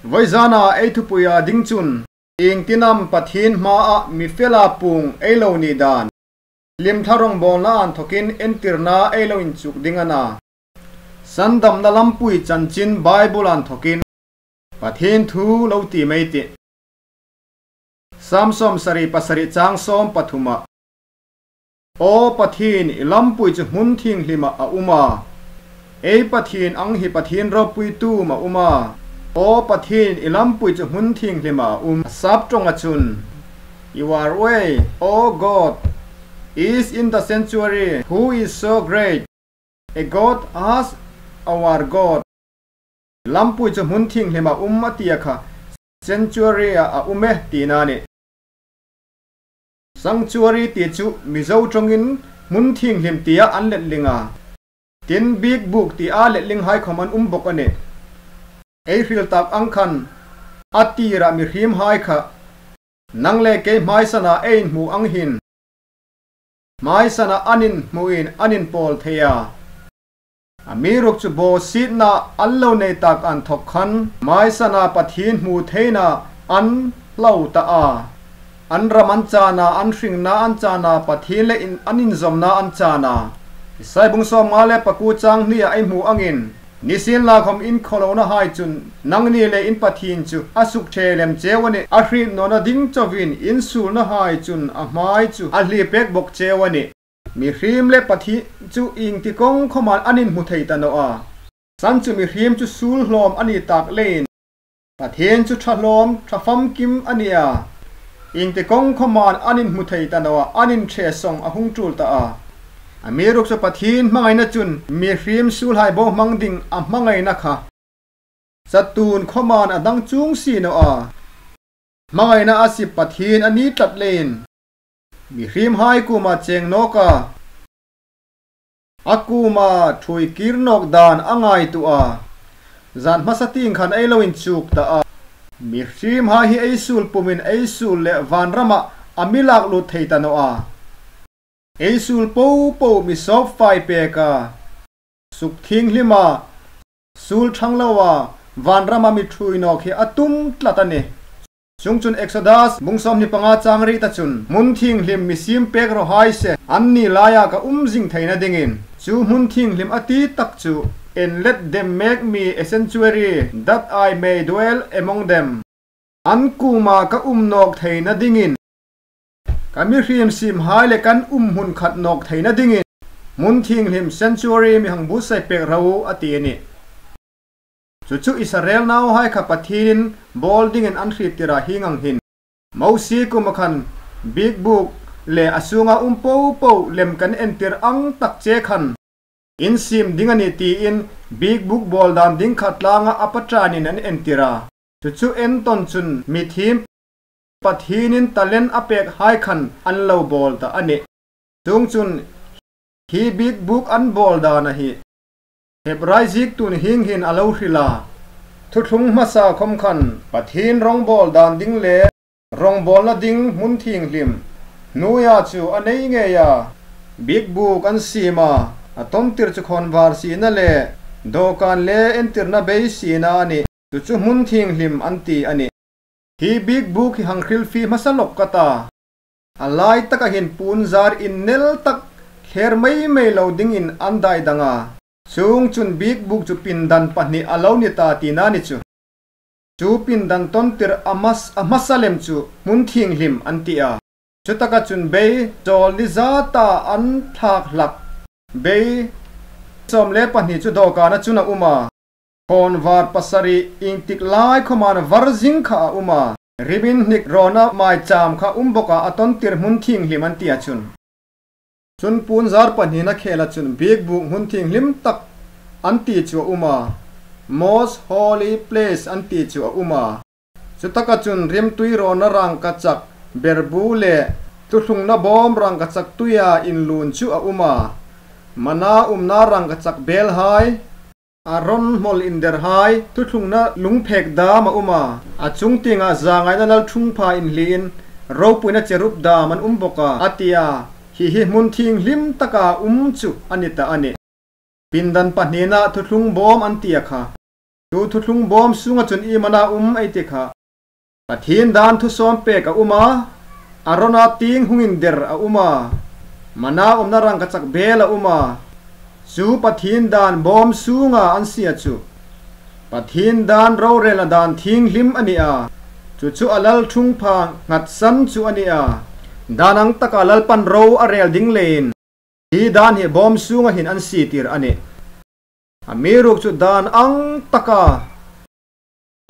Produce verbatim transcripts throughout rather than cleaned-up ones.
Vawizana ei thupuia ding chun, iengtin am Pathien hmaa mi fela puong ei lo ni dan, hlim thla rawngbawlna inthawkin entirna ei lo inchuk ding a na. Sandamna lampui chanchin Bible inthawkin Pathien thu lo ti mei tih. Sam sawmsari pasari chang sawm pathuma. Aw Pathien, i lampui chu hmun thienghlima a um a. Ei Pathien ang hi Pathien ropuitu am a um a. Aw Pathien, i lampui chu hmun thienghlima a um. A sap ṭawnga chun, your way, O God, is in the sanctuary, who is so great, a God as our God. Lampui chu hmun thienghlima um a tia kha, sanctuary-a a um e tina a nih. Sanctuary ti chu Mizo ṭawngin hmun thienghlim tia an letling a. Tin, biekbuk tia letlinghai khawm an um bawk a nih. Ei hril tak ang khan, a tira mihriemhai kha nang le kei hmaisana ei inhmu ang hin hmaisana an inhmuin an inpawl thei a. Amiruokchu bawsietna an lo nei tak inthawk khan hmaisana Pathien hmu theina an hlau ta a. An ram an chan a, an hringna an chan a, Pathien le in, an inzawmna an chan a. Isai bung sawmnga le pakuo chang hnia ei hmu angin, nisienlakhawm in khawlonahai chun nangni le in Pathien chu a sukṭhe lem cheu a nih, a hriet nawna ding chauhin in suolnahai chun a hmai chu a hlie pek bawk cheu a nih. Mihriem le Pathien chu iengtik kawng khawma an inhmu thei ta naw a. San chu mihriem chu suol hlawm a ni tak leiin, Pathien chu ṭha hlawm, ṭha famkim a ni a. Iengtik kawng khawma an inhmu thei ta naw a, an inṭhe sawng a hung ṭul ta a. Amiruokchu Pathien hmangaina chun mihriem suolhai bohmang ding a hmangaina kha chatuon khawma a dang chuong si naw a. Hmangaina a sip Pathien a ni tlat leiin, mihriemhai kuoma cheng nawk a, a kuoma ṭhuoi kir nawk dan a ngaituo a. Zan hmasa tieng khan ei lo inchuk ta a. Mihriemhai hi ei suol pumin ei suol le vanrama a mi lak lut thei ta naw a. Ei suol popo mi sawp fai pek a. Sukthienghlima, suol ṭhang loa vanrama mi ṭhuoi nawk hi a tum tlat a nih. Chuongchun Exodus bung sawmhni panga chang rieta chun, hmun thienghlim mi siem pek raw hai se, anni laia ka um zing theina dingin. Chu hmun thienghlim a ti tak chu, and let them make me a sanctuary, that I may dwell among them. An kuoma ka um nawk theina dingin, ka mihriem siemhai le kan um hmun khat nawk theina dingin, hmun thienghlim sanctuary mi hang buotsai pek ro, a ti a nih. Chu chu Israel nauhai kha Pathienin bawl dingin an hriettir a, hieng ang hin Mosie kuoma khan biekbuk le a sunga um popo lem kan entir ang tak che khan in siem ding a nih tiin biekbuk bawl dan ding kha tlanga a paṭanin an entir a. Chu chu entawn chun mithiem Pathienin talent a pekhai khan an lo bawl ta a nih. Chuongchun hi biekbuk an bawl dan a hi Hebrai ziektuin hieng hin a lo hril a. Thuthlung hmasa khawm khan Pathien rawngbawl dan ding le rawngbawlna ding hmun thienghlim hnuoia chu a nei ngei a. Biekbuk an siem a, a tawntir chu khawnvar siena le dawkan le entirna bei siena a nih. Chu chu hmun thienghlim an ti a nih. Hi biekbuk hi hang hrilfie hmasa lawk ka ta. A lai taka hin puonzar innel tak thler mei mei lo dingin an dai dang a. Chuongchun biekbuk chu pindan pahni a lo ni ta tina ni chu. Chu pindan tawntir a hmas-, a hmasa lem chu hmun thienghlim an ti a. Chutaka chun bei chawl ni zata an thlak hlak bei sawm le pahni chu dawkana chun a um a. Khawnvar pasari iengtik lai khawma var zing kha a um a. Rimin hnik rawna maicham kha um bawk a, a tawntir hmun thienghlim an ti a chun. Chun puonzar pahnina khela chun biekbuk hmun thienghlim tak an ti chu a um a. Most holy place an ti chu a um a. Chutaka chun rimtui rawna rangkachak berbu le thuthlungna bawm rangkachak tuia inlun chu a um a. Mana umna rangkachak belhai, Aron hmawl inderhai, thuthlungna lungphek dam a um a. A chung tienga zangaina lalṭhungpha inhliin ropuina cherub dam an um bawk a, a ti a. Hi hi hmun thienghlim taka um chu a ni ta a nih. Pindan pahnina thuthlung bawm an ti a kha. Chu thuthlung bawm sunga chun iem a na um ei ti kha, Pathien dan thu sawm pek a um a, Arona tieng hung inder a um a, mana umna rangkachak bel a um a. Chu Pathien dan bawm sunga an sie chu Pathien dan rorelna dan thienghlim a ni a. Chu chu a lalṭhungpha nghatsan chu a ni a. Dan ang taka Lalpan ro a rel ding leiin hi dan hi bawm sunga hin an sie tir a nih. Amiruokchu dan ang taka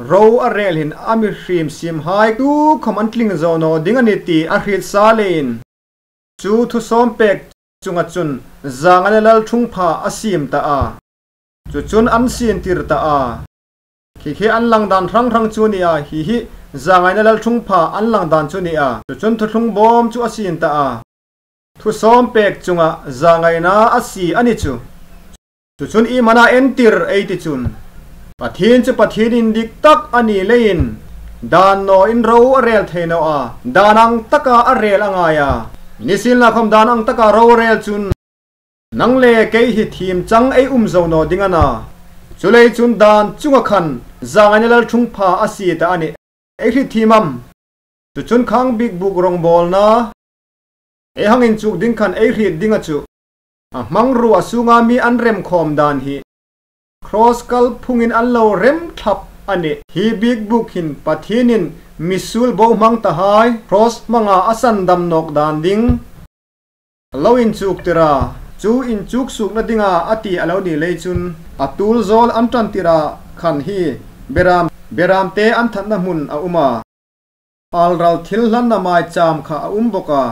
ro a rel hin a mihriem siemhai tukhawm an tling zo naw ding a nih ti a hriet sa leiin chu thu sawm pek chunga chun zangaina lalṭhungpha a siem ta a. Chu chun an sien tir ta a. Khi khi an lang dan hrang hrang chu ni a, hi hi zangaina lalṭhungpha an lang dan chu ni a. Chu chun thuthlung bawm chu a sien ta a. Thu sawm pek chunga zangaina a sie a ni chu. Chu chun iem a na entir ei ti chun, Pathien chu Pathien indik tak a ni leiin dan nawin ro a rel thei naw a, dan ang taka a rel a ngai a. Nisienlakhawm dan ang taka ro a rel chun nang le kei hi thiem chang ei um zo naw ding a na. Chuleiin chun dan chunga khan zangaina lalṭhungpha a sie ta a nih. Ei hriet thiem am? Chu chun khang bikbuk rongbawlna ei hang inchuk ding khan ei hriet ding a chu, a hmangruo a sunga mi an rem khawm dan hi cross kal phungin an lo rem thlap a nih. Hi bikbuk hin Pathienin misuol bohmang tahai cross hmanga a sandam nawk dan ding a lo inchuk tir a. Chu inchuk suokna dinga a ti a lo ni lei chun a tul zawl an ṭan tirah khan hi beram, beramte an thatna hmun a um a. Alral thil hlanna maicham kha a um bawk a.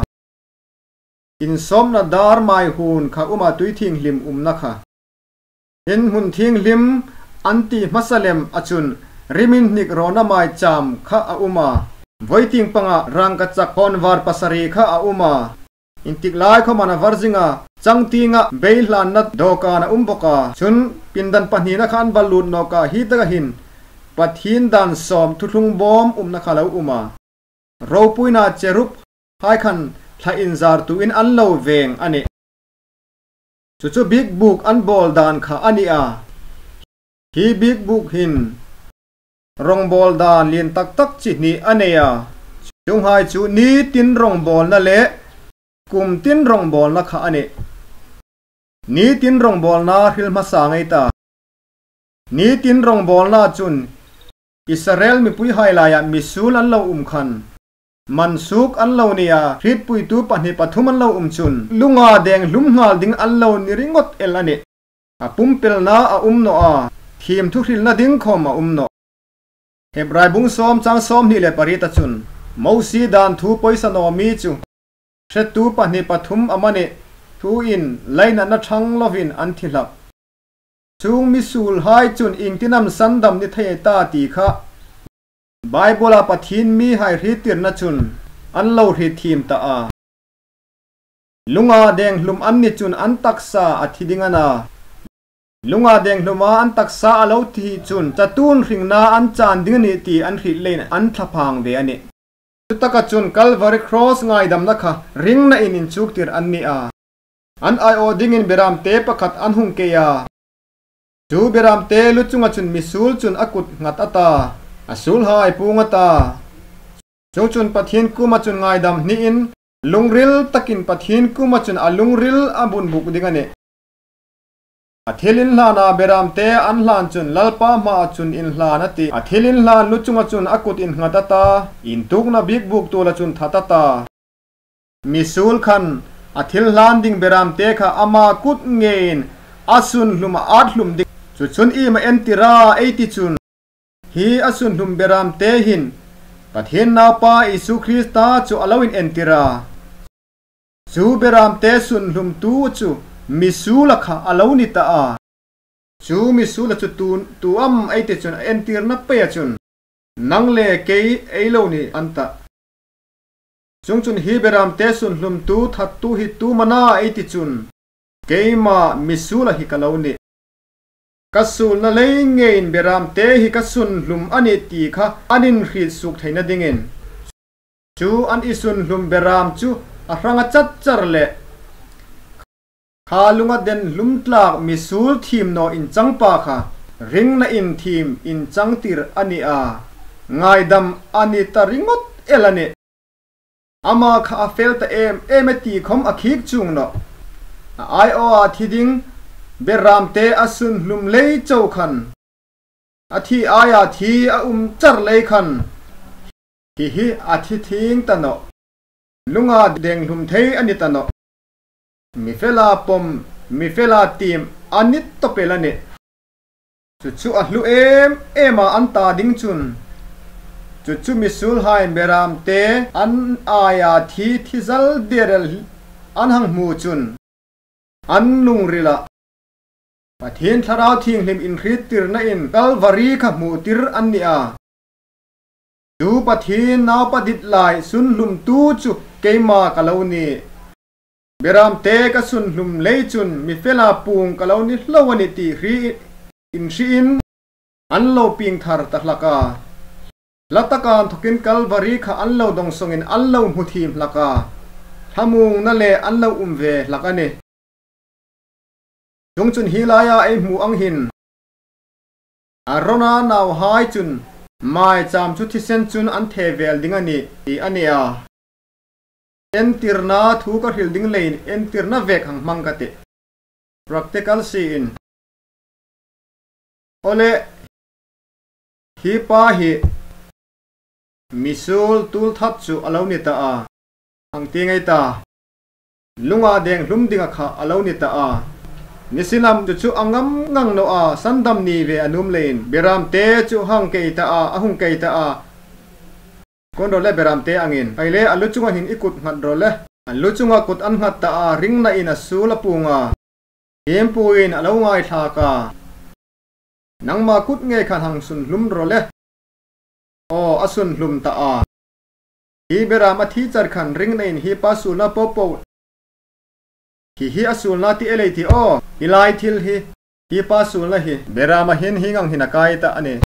Insawmna dar mai hun kha um a, tui thienghlim umna kha. Inhmun thienghlim an ti hmasa lem a chun riminhnik rawna maicham kha a um a. Vawi tieng panga rangkachak hawnvar pasari kha a um a. Intik lai khawma a var zinga changtienga beihlanna dawkan a um bawk a. Chun pindan pahnina kha an va lut nawk a, hi taka hin Pathien dan sawm thuthlung bawm umna kha lo um a. Ropuina cherub hai khan thla inzar tuin an lo veng a nih. Chu chu bikbuk an bawl dan kha a ni a. Hi bikbuk hin rongbawl dan lien tak tak chi hni a nei a. Chuonghai chu nitin rongbawlna le kum tin rongbawlna kha a nih. Nitin rongbawlna hril hmasa ngei ta. Nitin rongbawlna chun Israel mipuihai laia misuol an lo um khan, mansuok an lo nei a, hrietpuitu pahni pathum an lo um chun lunga deng hlum nghal ding an lo ni ringawt el a nih. A pumpelna a um naw a, thiem thu hrilna ding khawm a um nawh. Hebrai bung sawm chang sawmhni le pariet a chun Mosie dan thu poisa naw mi chu hretu pahni pathum amanih thuin lainatna ṭhang lovin an thi hlak. Chuong misuolhai chun iengtin am sandam ni thei ta ti kha Bible-a Pathien mihai hriettirna chun an lo hrietthiem ta a. Lunga deng hlum an ni chun an taksa a thi ding a na. Lunga deng hluma an taksa a lo thi chun chatuon hringna an chan ding a nih ti an hriet leiin an thlaphang ve a nih. Chutaka chun Calvary Cross ngaidamna kha ringnain inchuktir an ni a. An aiawh dingin beramte pakhat an hung kei a. Chu beramte lu chunga chun misuol chun a kut nghat a ta, a suolhai puong a ta. Chuongchun Pathien kuoma chun ngaidam hniin lungril takin Pathien kuoma chun a lungril a bun buk ding a nih. A thilinhlana beramte an hlan chun Lalpa hmaa chun inhlan a tih. A thilinhlan lu chunga chun a kut innghat a ta, intukna bikbuk tuola chun that a ta. Misuol khan a thil hlan ding beramte kha ama kut ngeiin a sunhlum a at hlum ding. Chu chun iem a entir a ei ti chun, hi a sunhlum beramte hin Pathien Naupa Isu Krista chu a lo inentir a. Chu beramte sunhlumtu chu misuol a kha a lo ni ta a. Chu misuol chu tu, tu am ei ti chun a entirna peia chun nang le kei ei lo ni an tah. Chuongchun hi beramte sunhlumtu thattu hi tu am a na ei ti chun keima misuol a hi ka lo nih. Ka suolna lei ngeiin beramte hi ka sunhlum a nih ti kha an inhriet suok theina dingin. Chu an i sunhlum beram chu a hrang a chat char le Kha lunga den hlum tlak misuol thiem naw inchangpa kha ringna inthiem inchangtir a ni a, ngaidam a ni ta ringawt el a nih. Ama kha a fel ta em em e ti khawm a khik chuong nawh. A aiawha thi ding, beramte a sunhlum lei chau khan, a thi aia thi a um char lei khan, hi hi a thi thing ta nawh. Lunga deng hlum thei a ni ta nawh. Mi fela pawm, mi fela tiem a ni tawp el a nih. Chu chu a hlu em em a an ta ding chun, chu chu misuolhai beramte an aia thi thi zal der el an hang hmu chun, an lungrila Pathien Thlarau Thienghlim inhriettirna in Kalvari kha hmutir an ni a. Chu Pathien naupa dit lai sunhlumtu chu keima ka lo nih. Beramte ka sunhlum lei chun mi fela puong ka lo ni hlak a nih ti hriet, inhriin an lo piengthar ta hlak a. Hla taka inthokin Kalvari kha an lo dawngsawngin an lo hmu thiem hlak a. Thlamuongna le an lo um ve hlak a nih. Chuongchun hi laia ei hmu ang hin, Arona nauhai chun maicham chu thisen chun an the vel ding a nih ti a ni a. Entirna thu ka hril ding leiin entirna vek hang hmang ka tih. Practical si in. Awle, hi pa hi misuol tul that chu a lo ni ta a. Ang ti ngei ta. Lunga deng hlum dinga kha a lo ni ta a. Nisienla chu chu a ngam ngang naw a, sandam ni ve a nuom leiin beramte chu hang kei ta a, a hung kei ta a. Kuon ro le beramte angin. Ei le, a lu chunga hin i kut nghat ro le. A lu chunga kut an nghat ta a, ringna in a suol a puong a. Thiempuin a lo ngaithlak a. Nangma kut ngei khan hang sunhlum ro le. Aw, a sunhlum ta a. Hi beram a thi char khan ringna in hi pa suolna po po. Hi hi a suolna ti el ei ti aw. Hi lai thil hi, hi pa suolna hi berama hin hieng ang hin a kai ta a nih.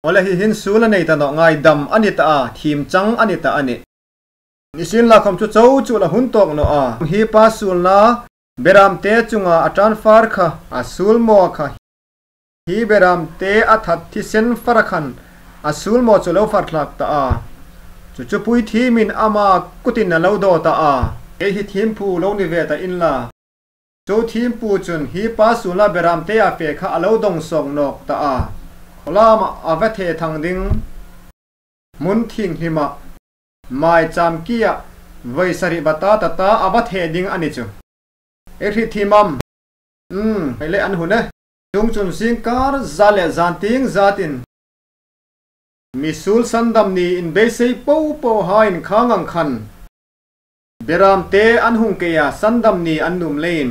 Awle, hi hin suol a nei ta nawh, ngaidam a ni ta a, thiem chang a ni ta a nih. Nisienlakhawm chu chau chu la hun tawk naw a. Hi pa suolna beramte chunga a transfer kha, a suol maw kha, hi beramte a that thisen fara khan a suol maw chu lo far thlak ta a. Chu chu puithiemin ama kutin a lo daw ta a. Kei hi thiempu lo ni ve ta inla. Chu thiempu chun hi pa suolna beramtea fe kha a lo dawngsawng nawk ta a. Khawlam a va the thang ding. Hmun thienghlima maicham kia voi sari bata tata a va the ding a ni chu. I hriet thiem am? Um, ei le an hun e. Chuongchun zingkar zat le zantieng zatin misuol sandam ni inbeisei po po hain khang ang khan beramte an hung kei a, sandam ni an nuom leiin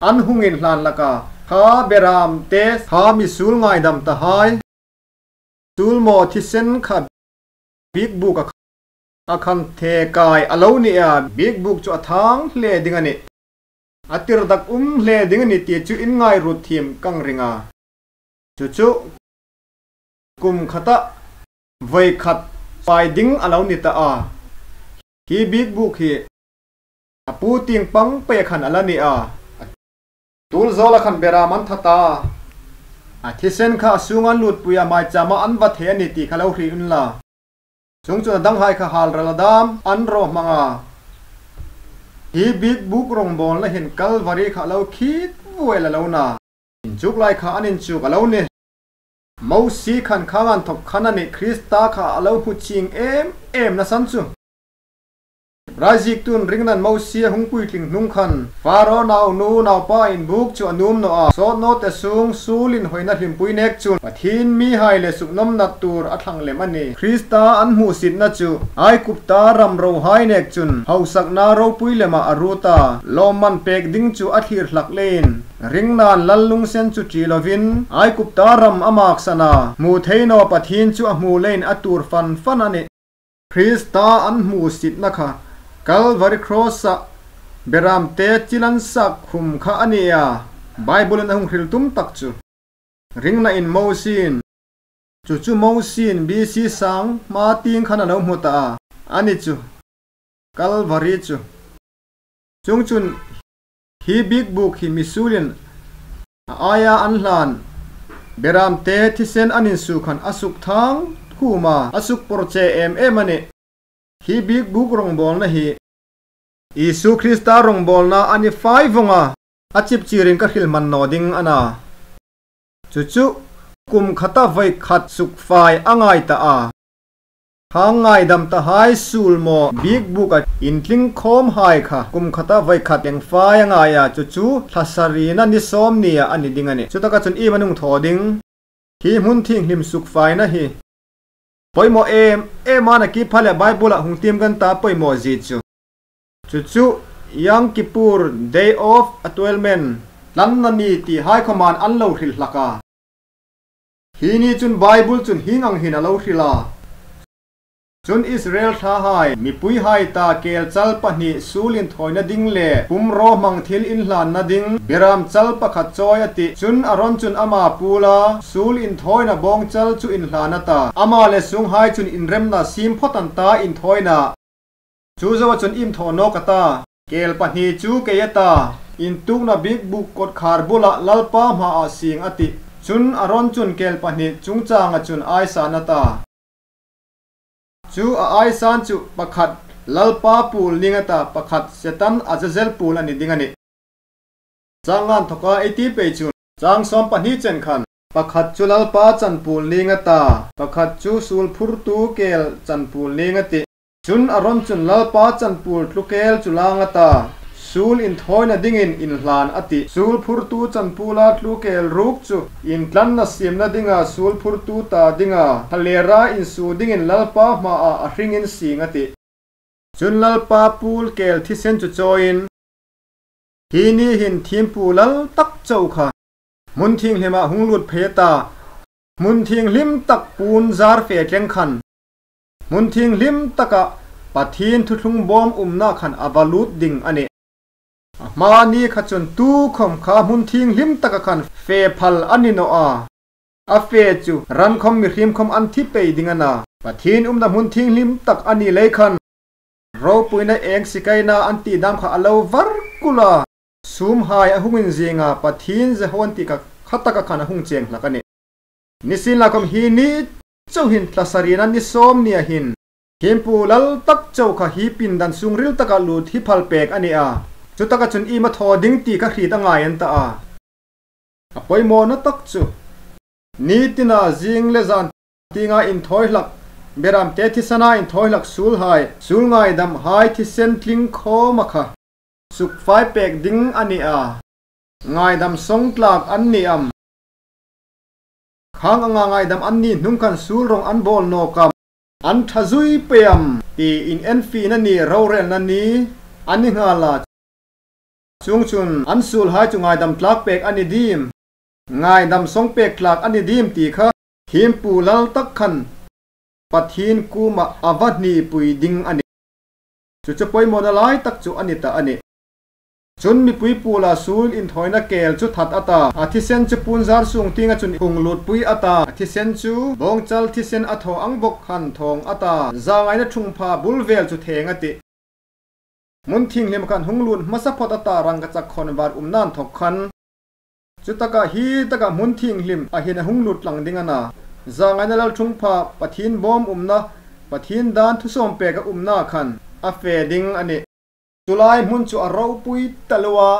an hung inhlan hlak a. Kha beramte, kha misuol ngaidam tahai suol maw thisen kha biekbuk a khan, a khan the kai a lo ni a, biekbuk chu a thang hle ding a nih. A tirdak um hle ding a nih ti chu inngai ruot thiem ka ring a. Chu chu kum khata voi khat fai ding a lo ni ta a. Hi biekbuk hi a pu tieng pang pei khan a la ni a. Tul zawla khan beram an that a. A thisen kha a sunga an lutpui a, maichama an va the a nih ti kha lo hriet unla. Chuongchun a danghai kha hal ral a dam an raw hmang a. Hi biekbuk rawngbawlna hin Kalvari kha a lo khit vuel a lo na. Inchuk lai kha an inchuk a lo nih. Mosie khan khang ang thawk khan a nih, Krista kha a lo hmu chieng em em nasan chu. Rai ziektuin ringnan Mosie a hung puitling hnung khan Pharaoh naunu naupa inbuk chu a nuom naw a, sawt naw te sung suol inhawina hlimpui nek chun Pathien mihai le suknawmna tur a thlang lem a nih. Krista an hmusietna chu Aigupta ram rohai nek chun hausakna ropui lema a ruot a, lawmman pek ding chu a thlir hlak leiin ringnan lal lungsen chu ṭi lovin Aigupta ram a maksan a, hmu thei naw Pathien chu a hmu leiin a tuor fan fan a nih. Krista an hmusietna kha Kalvari Cross-a beramte chil an sak khum kha a ni a, Bible-in a hung hril tum tak chu. Ringna in Mosiein, chu chu Mosiein B C sang hma tieng khan a lo hmu ta a, a ni chu. Kalvari chu. Chuongchun Hi bikbuk hi mi suolin a aia an hlan, beramte thisen an insuk khan a suk thang khum a, a suk por che em em a nih. Hi bikbuk rongbawlna hi Isu Krista rongbawlna a ni fai vong a, a chipchirin ka hril hman naw ding a na. Chu chu kum khata voi khat suk fai a ngai ta a. Khang ngaidam tahai suol maw bikbuka intling khawm hai kha kum khata voi khat eng fai a ngai a, chu chu thla sarina ni sawm nia a ni ding a nih. Chutaka chun iem an hung thaw ding? Hi hmun thienghlim suk faina hi poimaw em em a, nakie pha le Bible-a hung tiem kan ta poimaw zie chu. Chu chu Yom Kippur, Day of Atonement, tlanna ni ti hai khawmin an lo hril hlak a. Hi ni chun Bible chun hieng ang hin a lo hril a. Chun Israel thlahai, mipui hai ta kelchal pahni suol inthawina ding le pumraw hmang thil inhlanna ding beramchal pakhat chawi a tih. Chun Aron chun ama puol a, suol inthawina bawngchal chu inhlan a ta. Ama le sunghai chun inremna siem phawt an ta, inthawina chu zoa chun iem thaw nawk a ta. Kel pahni chu kei a ta, intukna bikbuk kawtkhar bula Lalpa hmaa sieng a tih. Chun Aron chun kel pahni chungchanga chun aisan a ta. Chu a aisan chu pakhat Lalpa puol ning a ta, pakhat Setan Azazel puol a ni ding a nih. Chang nga inthoka ei ti pei chun, chang sawm pahni chen khan, pakhat chu Lalpa chanpuol ning a ta, pakhat chu suol phurtu kel chanpuol ning a tih. Chun Aron chun Lalpa chanpuol tlukel chu lang a ta, suol inthawina dingin inhlan a tih. Suol phurtu chanpuola tlukel ruok chu intlanna siemna dinga suol phurtu ta dinga thalera insuo dingin Lalpa hmaa a hringin sieng a tih. Chun Lalpa puol kel thisen chu chawiin, hi ni hin thiempu lal tak chau kha hmun thienghlima hung lut phei a ta, hmun thienghlim tak puon zar fe tleng khan hmun thienghlim taka Pathien thuthlung bawm umna khan a va lut ding a nih. A hma ni kha chun tukhawm kha hmun thienghlim taka khan fe phal a ni naw a. A fe chu ran khawm mihriem khawm an thi pei ding a na. Pathien umna hmun thienghlim tak a ni lei khan ropuina eng sikaina an ti dam kha a lo var kul a. Sumhai a hung inzieng a, Pathien Jehovah ti kha khataka khan a hung cheng hlak a nih. Nisienlakhawm hi ni chau hin thla sarina ni sawm nia hin thiempu lal tak chau kha hi pindan sungril taka lut hi phal pek a ni a. Chutaka chun iem a thaw ding ti kha hriet a ngai an ta a. A poimawna tak chu, ni tina zing le zan tienga inthawi hlak, beramte thisena inthawi hlak suolhai, suol ngaidamhai thisen tling khawma kha suk fai pek ding a ni a. Ngaidam sawng tlak an ni am? Khang anga ngaidam an ni hnung khan suol rawng an bawl nawk am? An ṭha zui pei am? Ti inenfiena ni, rorelna ni a ni nghal a. Chuongchun an suolhai chu ngaidam tlak pek a ni diem, ngaidam sawng pek tlak a ni diem ti kha thiempu lal tak khan Pathien kuoma a va hnipui ding a nih. Chu chu poimawna lai tak chu a ni ta a nih. Chun mipui puola suol inthawina kel chu that a ta, a thisen chu puonzar sung tienga chun hung lutpui a ta, a thisen chu bawngchal thisen a thaw ang bawk khan thawng a ta, zangaina ṭhungpha bul vel chu theng a tih. Hmun thienghlim khan hung lut hmasa phawt a ta, rangkachak khawnvar umna inthawk khan. Chutaka hi taka hmun thienghlim a hin a hung lut tlang ding a na. Zangaina lalṭhungpha, Pathien bawm umna, Pathien dan thusawm peka umna khan a fe ding a nih. Chulai hmun chu a ropui taluo a,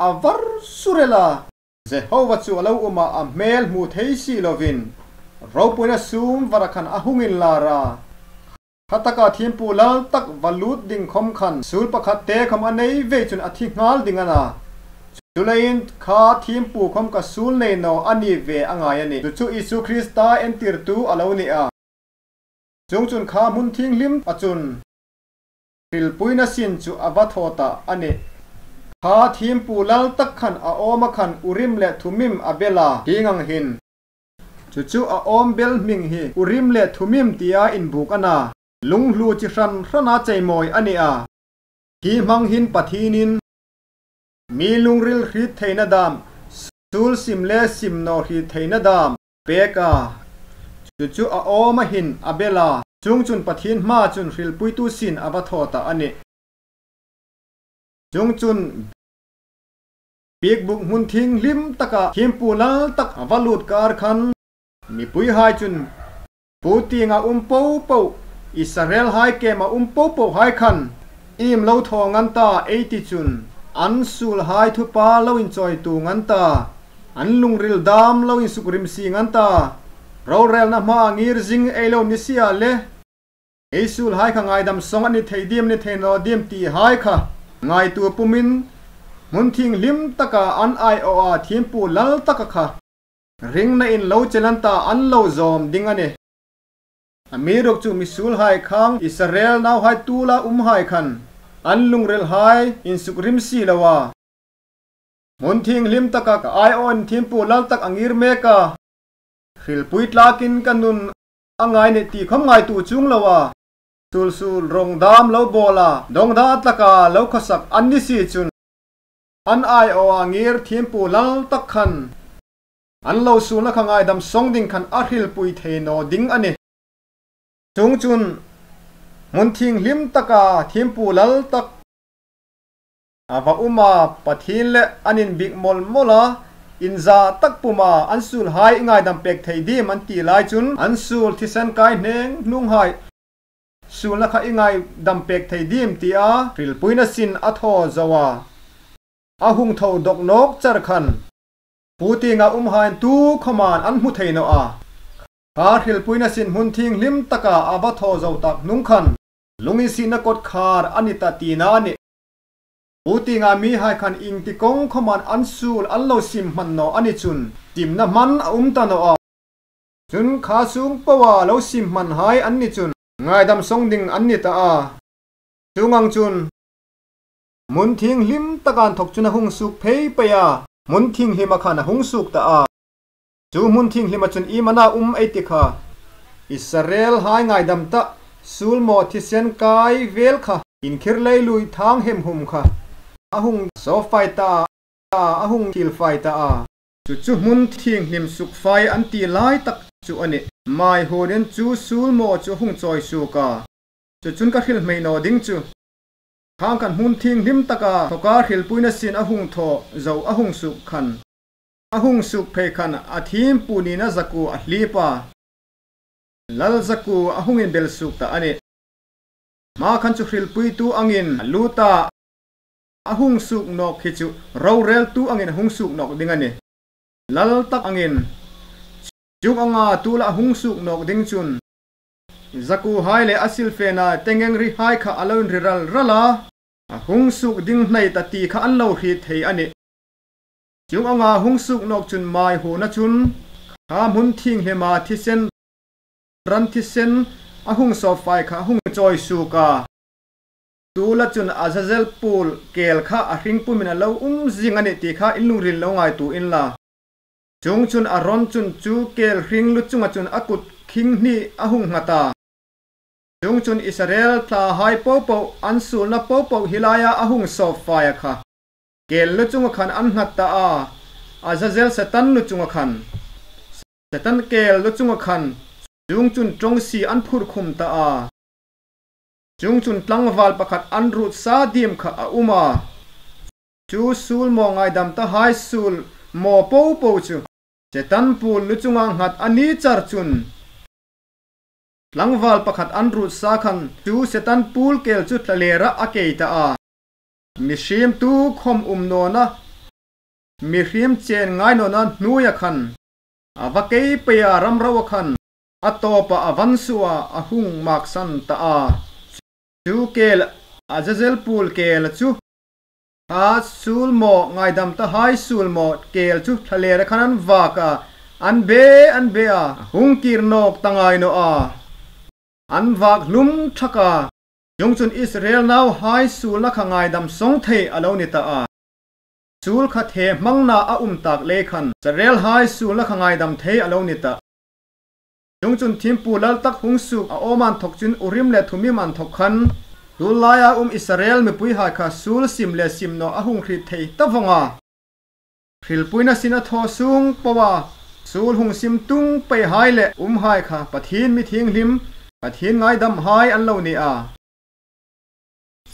a var surel a. Jehovah chu a lo um a, a hmel hmu thei si lovin ropuina sum vara khan a hung inlar a. Khataka thiempu lal tak va lut ding khawm khan suol pakhat te khawm a nei ve chun a thi nghal ding a na. Chuleiin kha thiempu khawm kha suol nei naw a ni ve a ngai a nih. Chu chu Isu Krista entirtu a lo ni a. Chuongchun kha hmun thienghlim a chun hrilpuina sin chu a va thaw ta a nih. Kha thiempu lal tak khan a awma khan Urim le Thumim a bel a, hieng ang hin. Chu chu a awm bel hming hi Urim le Thumim tia inbuk a na. Lunghlu chi hran hrana cheimawi a ni a. Hi hmang hin Pathienin mi lungril hriet theina dam, suol sim le sim naw hriet theina dam pek a. Chu chu a awma hin a bel a. Chuongchun Pathien hmaa chun hrilpuitu sin a va thaw ta a nih. Chuongchun Piekbuk hmun thienghlim taka thiempu lal tak a va lut kar khan, mipuihai chun, pu tienga um po po, Israelhai kema um po pohai khan, iem lo thaw ngan ta ei ti chun, an suolhai thupha lo inchawitu ngan ta, an lungril dam lo insukrimsi ngan ta, rorelna hmaa ngir zing ei lo ni si a le, ei suolhai kha ngaidam sawng a ni thei diem, ni thei naw diem tihai kha ngaituo pumin, hmun thienghlim taka an aiawha thiempu lal taka kha ringna in lo chel an ta, an lo zawm ding a nih. Amiruokchu mi suolhai khang Israel nauhai tuola umhai khan an lungrilhai insukrimsi loa, hmun thienghlim taka ka aiawin thiempu lal tak a ngir mek a, hrilpui tlakin ka nun a ngai nih ti khom ngaituo chuong loa, suol suol rong dam lo bawla, dongda taka lo khawsak an ni si chun, an aiawha ngir thiempu lal tak khan an lo suolna kha ngaidam sawng ding khan a hrilpui thei naw ding a nih. Chuongchun, hmun thienghlim taka thiempu lal tak a va um a, Pathien le an inbiek mawl mawl a, inza tak puma an suolhai i ngaidam pek thei diem an ti lai chun, an suol thisen kai hneng hnunghai suolna kha i ngaidam pek thei diem tia hrilpuina sin a thaw zo a, a hung tho dawk nawk char khan, pu tienga umhai'n tu khawma an hmu thei naw a, kha hrilpuina sin hmun thienghlim taka a va thaw zo tak hnung khan, lunginsietna kawtkhar a ni ta tina a nih. Pu tienga mihai khan ieng ti kawng khawma an suol an lo sim hman naw a ni chun, simna hman a um ta naw a. Chun kha sung poa lo sim hmanhai an ni chun, ngaidam sawng ding an ni ta a. Chuong ang chun, hmun thienghlim taka inthawk chun a hung suok phei phei a, hmun thienghlima khan a hung suok ta a. Chu hmun thienghlima chun iem a na um ei ti kha, Israelhai ngaidam ta, suol maw thisen kai vel kha, inkhir lei lui thang hem hum kha, a hung sawp fai ta a, a hung thil fai ta a. Chu chu hmun thienghlim sukfai an ti lai tak chu a nih. Mai hunin chu suol maw chu a hung chawi suok a. Chu chun ka hril hmei naw ding chu, khang khan hmun thienghlim taka thawka hrilpuina sin a hung thaw zo a hung suok khan, a hung suok phei khan a thiempu nina zakuo a hlip a, lal zakuo a hung inbel suok ta a nih. Hma khan chu hrilpuitu angin a lut a, a hung suok nawk hi chu roreltu angin a hung suok nawk ding a nih. Lal tak angin, chuong anga tuola a hung suok nawk ding chun, zakuohai le a silfena tengengrihai kha a lo inri ral ral a, a hung suok ding hnai ta ti kha an lo hriet thei a nih. Chuong anga hung suok nawk chun mai huna chun, kha hmun thienghlima thisen, ran thisen a hung sawp fai kha a hung chawi suok a. Tuola chun Azazel pul kêl kha a hring pumin a lo um zing a nih ti kha in lungril lo ngaituo inla. Chuongchun Aron chun chu kêl hring lu chunga chun a kut khing hni a hung nghat a. Chuongchun Israel thlahai po po, an suolna po po hi laia a hung sawp fai a kha, kêl lu chunga khan an nghat ta a, Azazel Setan lu chunga khan, Setan kêl lu chunga khan, chuongchun ṭawngsie an phur khum ta a. Chuongchun tlangval pakhat an ruotsa diem kha a um a. Chu suol maw ngaidam tahai suol maw po po chu Setan pul lu chunga nghat a ni char chun, tlangval pakhat an ruotsa khan chu Setan pul kêl chu thlalera a kei ta a. Mihriem tu khom um nawna, mihriem chen ngai nawna hnuoia khan, a va kei peia ram roa khan, a tawpa a van suoa a hung maksan ta a. Chu kêl, Azazel pul kêl chu, kha suol maw ngaidam tahai suol maw kêl chu thlalera khan an vak a, an be, an be a, a hung kir nawk ta ngai naw a. An vak hlum thak a. Chuongchun Israel nauhai suolna kha ngaidam sawng thei a lo ni ta a. Suol kha thehmangna a um tak lei khan, Israelhai suolna kha ngaidam thei a lo ni ta. Chuongchun thiempu lal tak hung suok a awm inthawk chun Urim le Thumim inthawk khan, tu laia um Israel mipuihai kha suol sim le sim naw a hung hriet thei ta vawng a. Hrilpuina sin a thaw sung poa, suol hung sim tung peihai le umhai kha Pathien mi thienghlim, Pathien ngaidamhai an lo ni a.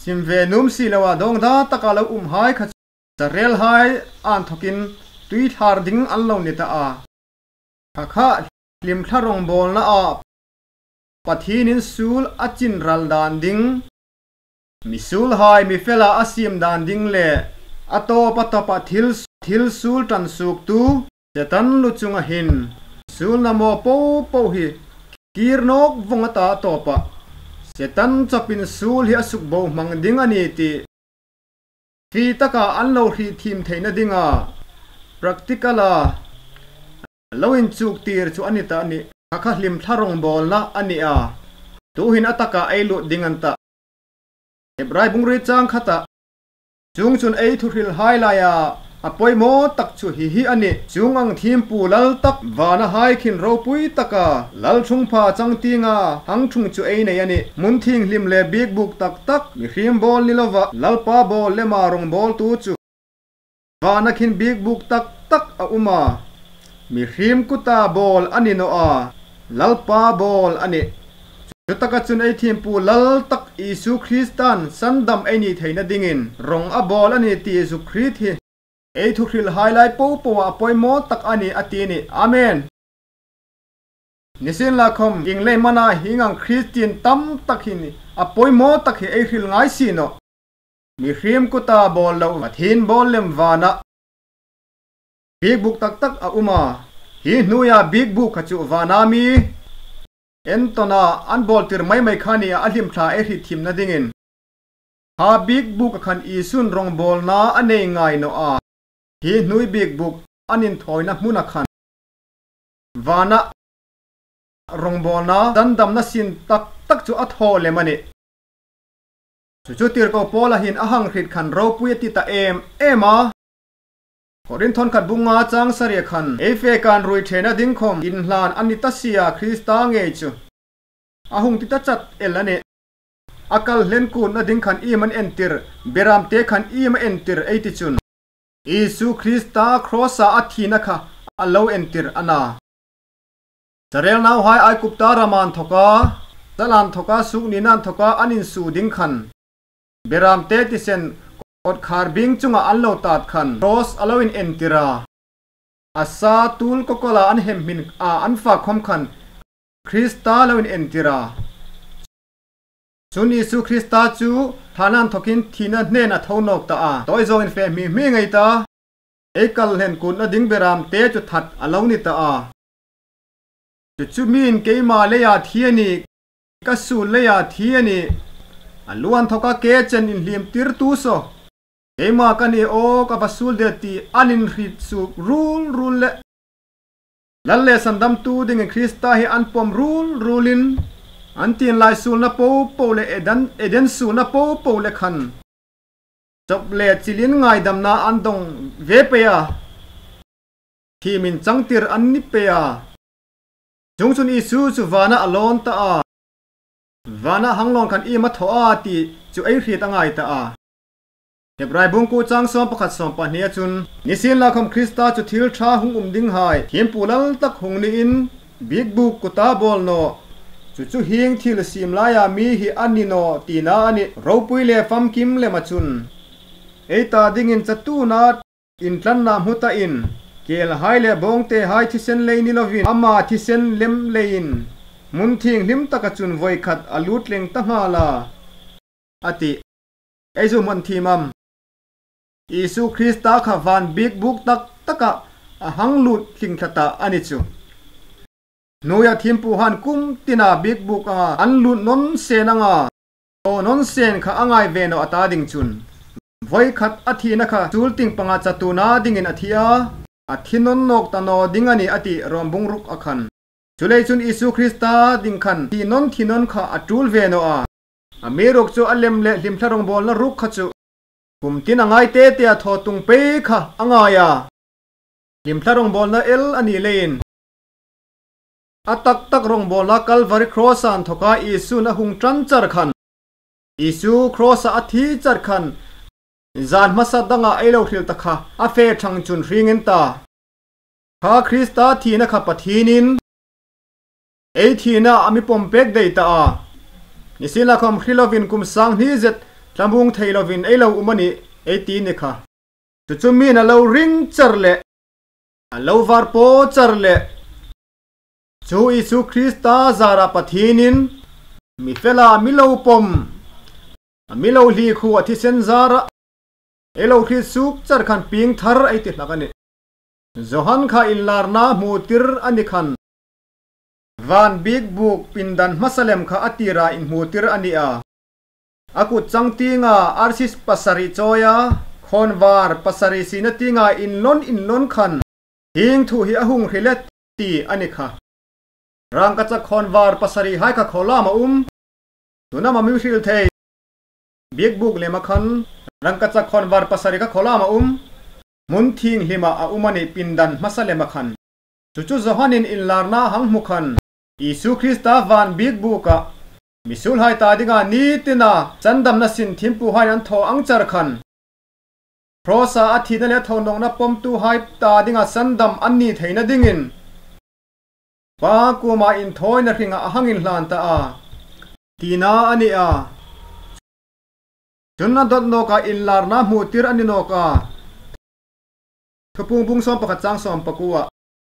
Sim ve nuom si loa dawngda taka lo umhai kha chu, Sarelhai a inthokin tui thlar ding an lo ni ta a. Kha kha hlimthla rawngbawlna a Pathienin suol a chin ral dan ding, misuolhai mi fela a siem dan ding le a tawp a tawpa thil, thil suol ṭan suoktu Setan lu chunga hin suol namaw po po hi kir nawk vawng a ta tawpa Setan chawpin suol hi a suk bo hmang ding a ni ti fie taka an lo hriet thiem theina dinga practical-a lo inchuk tir chu a ni ta a nih. Kha kha hlimthla rawngbawlna a ni a. Tuhin a taka ei lut ding an tah. Hebrai bung riet chang khata. Chuongchun ei thuhrilhai laia a poimaw tak chu hi hi a nih. Chuong ang thiempu lal tak vanahai khin ropui taka lalṭhungpha changtienga hang ṭhung chu ei nei a nih. Hmun thienghlim le biekbuk tak tak mihriem bawl ni lova Lalpa bawl lema rawngbawltu chu vana khin biekbuk tak tak a um a, mihriem kuta bawl a ni naw a, Lalpa bawl a nih. Chutaka chun ei thiempu lal tak Isu Kristan sandam ei ni theina dingin rawng a bawl a nih ti zuk hriet hi ei thuhrilhai lai po po a poimaw tak a nih a ti a nih. Amen. Nisienlakhawm ieng leiin am a hieng ang Kristien tam tak hin a poimaw tak hi ei hril ngai si nawh. Mihriem kuta bawl lo Pathien bawl lem vana biekbuk tak tak a um a. Hi hnuoia biekbuk kha chu vana mi entawn a an bawl tir mai mai kha a nih a, a hlimthla ei hriet thiemna dingin. Kha biekbuk a khan Isun rawngbawlna a nei ngai naw a. Hi hnuoi biekbuk an inthawina hmuna khan vana rawngbawlna sandamna sin tak tak chu a thaw lem a nih. Chu chu tirko Paula hin a hang hriet khan ropui a ti ta em em a. Korinth khat bung nga chang sari khan ei fe kan ruoi thena ding khawm inhlan a ni ta si a, Krista ngei chu a hung ti ta chat el a nih. A kal hlen kutna ding khan iem an entir, beramte khan iem a entir ei ti chun Isu Krista cross-a a thina kha a lo entir a na. Sarel nauhai Aigupta rama inthoka, sala inthoka, suknina inthoka an insuo ding khan beramte thisen kawtkhar bieng chunga an lo tat khan cross a lo inentir a. A sa tul kawkawla an hemhmin a an fak khawm khan Krista lo inentir a. Chun Isu Krista chu thlana inthokin thina hnen a tho nawk ta a. Tawi zawngin fe hmi hmi ngei ta. Ei kal hlen kutna ding beramte chu that a lo ni ta a. Chu chu mi'n keima leia thi a nih, ka suol leia thi a nih, a lu inthoka ke chen inhliem tirtu saw keima ka ni aw, ka va suol de ti an inhriet suok rul rul le lal le sandamtu dingin Krista hi an pawm rul rulin an tienlai suolna po po le Eden, Eden suolna po po le khan chawp le chilin ngaidamna an dong ve pei a, thiemin changtir an ni pei a. Chuongchun Isu chu vana a lawn ta a. Vana hang lawn khan iem a thaw a ti chu ei hriet a ngai ta a. Hebrai bung kuo chang sawm pakhat sawm pahni a chun, nisienlakhawm Krista chu thil ṭha hung um dinghai thiempu lal tak hung niin biekbuk kuta bawl naw. Chu chu hieng thil siem laia mi hi a ni naw tina a nih. Ropui le famkim lema chun ei ta dingin chatuona intlanna hmu ta in, kelhai le bawngtehai thisen lei ni lovin ama thisen lem leiin hmun thienghlim taka chun voi khat a lut leng ta nghal a, a ti. Ei zu hman thiem am? Isu Krista kha van biekbuk tak taka a hang lut tling thla ta a ni chu. Hnuoia thiempuhan kum tina biekbuk anga an lut nawn sen anga thaw nawn sen kha a ngai ve naw a ta ding chun, voi khat a thina kha suol tieng panga chatuona dingin a thi a, a thi nawn nawk ta naw ding a nih a ti Rom bung ruk a khan. Chuleiin chun Isu Krista ding khan thi nawn thi nawn kha a tul ve naw a. Amiruokchu a lem le hlimthla rawngbawlna ruok kha chu kum tin a ngai te tea thaw tung pei kha a ngai a. Hlimthla rawngbawlna el a ni leiin a tak tak rawngbawlna Calvary cross-a inthoka Isun a hung ṭan char khan, Isu cross-a a thi char khan zan hmasa danga ei lo hril ta kha a fe thang chun hring in ta. Kha Krista thina kha Pathienin ei thina a mi pawm pek dai ta a. Nisienlakhawm hre lovin kum sang hni zet thlamuong thei lovin ei lo um a nih ei ti ni kha. Chu chu mi'n a lo ring char le, a lo var po char le, chu Isu Krista zara Pathienin mi fela mi lo pawm, a mi lo hlikhuo a thisen zara ei lo hriet suok char khan piengthar ei ti hlak a nih. Johan kha inlarna hmutir a ni khan, van biekbuk pindan hmasa lem kha a tira inhmutir a ni a. A kut changtienga arsi pasari chawia, khawnvar pasari siena tienga inlawn inlawn khan hieng thu hi a hung hril e ti a ni kha. Rangkachak khawnvar pasarihai kha khawlam a um. Chun ama mi hril thei. Biekbuk lema khan rangkachak khawnvar pasari kha khawlam a um. Hmun thienghlima a um a nih pindan hmasa lema khan. Chu chu Johanin inlarna hang hmu khan, Isu Krista van biekbuka misuolhai ta dinga ni tina sandamna sin thiempuhaiin an thaw ang char khan, Krosah a thina le thonawkna pawmtuhai ta dinga sandam an ni theina dingin Pa kuoma inthawina hringa a hang inhlan ta a, tina a ni a. Chun a dawt nawka inlarna hmutir a ni nawk a. Thupuong bung sawm pakhat chang sawm pakuoa.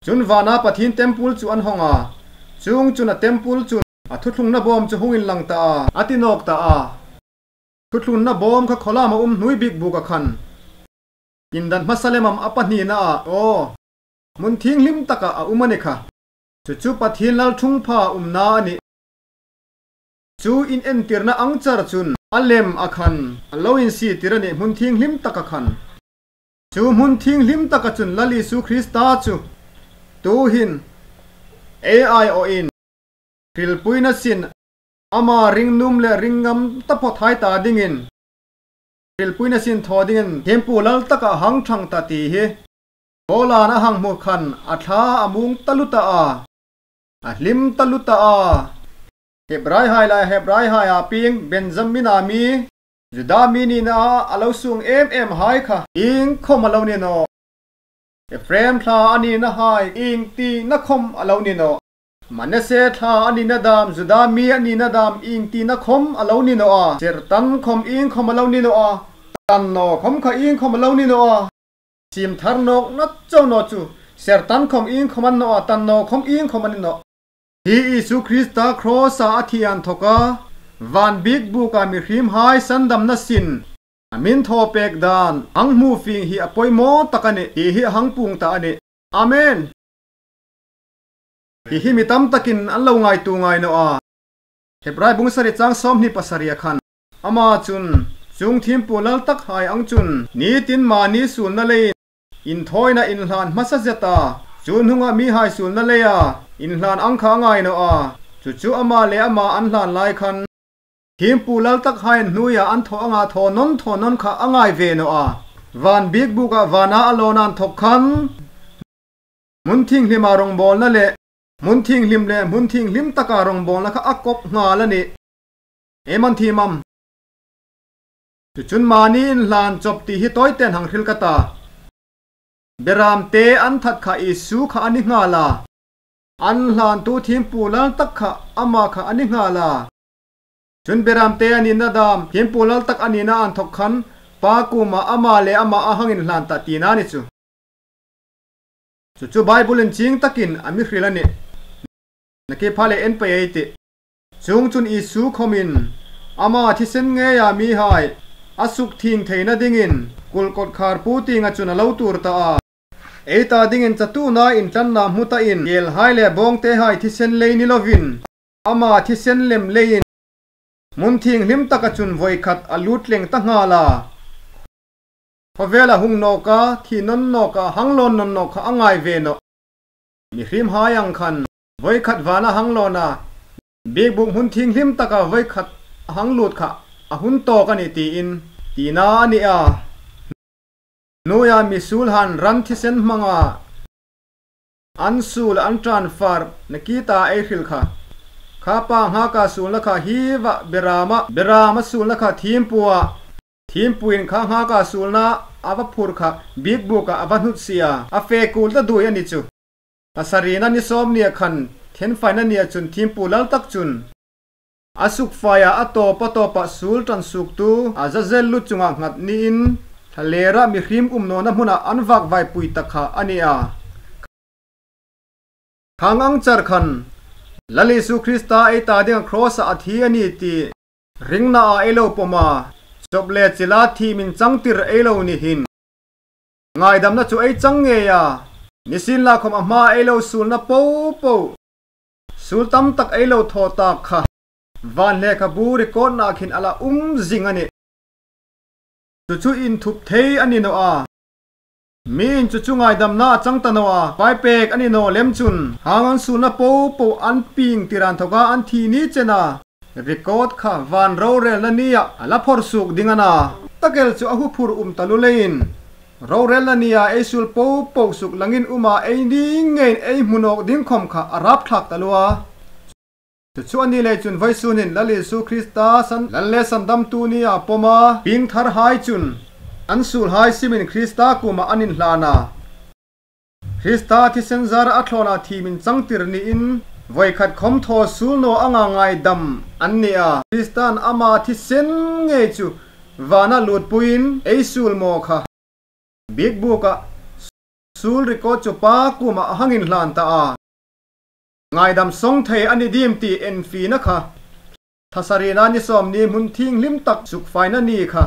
Chun vana Pathien tempul chu an hawng a. Chuong chun a tempul chun a thuthlungna bawm chu hung inlang ta a, a ti nawk ta a. Thuthlungna bawm kha khawlam a um hnuoi biekbuka khan. Pindan hmasa lem am a pahnina a, aw, hmun thienghlim taka a um a ni kha. Chu chu Pathien lalṭhungpha umna a nih. Chu inentirna ang char chun a lem a khan a lo insietir a nih hmun thienghlim taka khan. Chu hmun thienghlim taka chun Lal Isu Krista chu tuhin ei aiawin hrilpuina sin ama ringnuom le ringngam taphawthai ta dingin hrilpuina sin thaw dingin thiempu lal taka hang ṭhang ta ti hi Paulan a hang hmu khan a thla a muong taluo ta a, a hlim taluo ta a. Hebraihai laia Hebraihaia pieng Benjamina mi, Juda mi nina a lo suong em emhai kha iengkhawm a lo ni nawh. Ephraim thla a ninahai iengtina khawm a lo ni nawh. Manasse thla a nina dam, Juda mi a nina dam iengtina khawm a lo ni nawh a. Sertan khawm iengkhawm a lo ni nawh a. Tan naw khawm kha iengkhawm a lo ni nawh a. Siem thar nawkna chau naw chu, sertan khawm iengkhawm a ni nawh a, tan naw khawm iengkhawm a ni nawh. Hi Isu Krista Krosah a thi inthawka van biekbuka mihriemhai sandamna sin a mi thaw pek dan hang hmu fing hi a poimaw tak a nih ti hi a hang puong ta a nih. Amen. Hi hi mi tam takin an lo ngaituo ngai nawh a. Hebrai bung sari chang sawmhni pasari a khan, ama chun, chuong thiempu lal takhai ang chun nitin mani suolna leiin inthawina inhlan hmasa zet a, chu hnunga mihai suolna leia inhlan ang kha a ngai nawh a. Chu chu ama le ama an hlan lai khan thiempu lal takhai hnuoia an thaw anga thaw nawn thaw nawn kha a ngai ve nawh a. Van biekbuka vana a lawn inthawk khan hmun thienghlima rawngbawlna le hmun thienghlim le hmun thienghlim taka rawngbawlna kha a kawp nghal a nih. Ei man thiem am? Chu chun mani inhlan chawp ti hi tawiten hang hril ka ta. Beramte an that kha Isu kha a ni nghal a. An hlantu thiempu lal tak kha ama kha a ni nghal a. Chun beramte a nina dam, thiempu lal tak a nina inthawk khan Pa kuoma ama le ama a hang inhlan ta tina a ni chu. Chu chu Bible-in chieng takin a mi hril a nih. Nakie pha le en pei ei tih. Chuong chun Isu khawmin ama thisen ngeia mihai a sukthieng theina dingin kul kawtkhar pu tienga chun a lo tuor ta a. Ei ta dingin chatuona intlanna hmu tain kelhai le bawngtehai thisen lei ni lovin ama thisen lem leiin hmun thienghlim taka chun voikhat a lut tleng ta nghal a. Khawvela hung nawka, thi nawn nawka, hang lawn nawn nawk kha a ngai ve nawh. Mihriemhai ang khan voikhat vana hang lawna, biekbuk hmun thienghlim taka voikhat a hang lut kha a hun tawk a nih tiin tina a ni a. Hnuoia misuolhan ran thisen hmanga an suol an transfer nakie ta ei hril kha. Kha panghaka suolna kha hi va berama, berama suolna kha thiempua, thiempuin kha nghaka suolna a va phur kha biekbuka a va hnutsia, a fe kul ta duoi a ni chu. Pasarina ni sawmhnia khan thenfaina nia chun thiempu lal tak chun a sukfaia a tawp a tawpa suol tan suoktu a za zel lu chunga nghat niin thlalera mihriem um nawna hmuna an vak vaipui ta kha a ni a. Khang ang char khan Lal Isu Krista ei ta dinga cross-a a thi a ni ti ringna a ei lo pawm a, chawp le chila thiem inchangtir ei lo ni hin, ngaidamna chu ei chang ngei a, nisienlakhawm a hma ei lo suolna popo, suol tam tak ei lo thaw tak kha, van lehkhabu record-na khin a la um zing a nih. Chu chu inthup thei a ni naw a. Mi'n chu chu ngaidamna a chang ta naw a, vaipêk a ni naw lem chun, khang ang suolna popo an pieng tir inthawka an thi ni chena record kha van rorelna nia a la phawrsuok ding a na. Tak el chu a huphur um taluo leiin, rorelna nia ei suol popo suklangin uma ei ni ngeiin ei hmu nawk ding khawm kha a rapthlak taluo a. Chu chu a ni lei chun vawisun hin Lal Isu Krista san, Lal le Sandamtu nia pawma piengtharhai chun an suolhai simin Krista kuoma an inhlan a. Krista thisen zara a thlawna thiem inchangtir niin, vawikhat khawm thaw suol naw anga ngaidam an ni a. Krista'n ama thisen ngei chu vana lutpuiin ei suol maw kha biekbuka suol record chu Pa kuoma a hang inhlan ta a. Ngaidam sawng thei a ni diem ti enfiena kha, thasarina ni sawmhni hmun thienghlim tak sukfaina ni kha,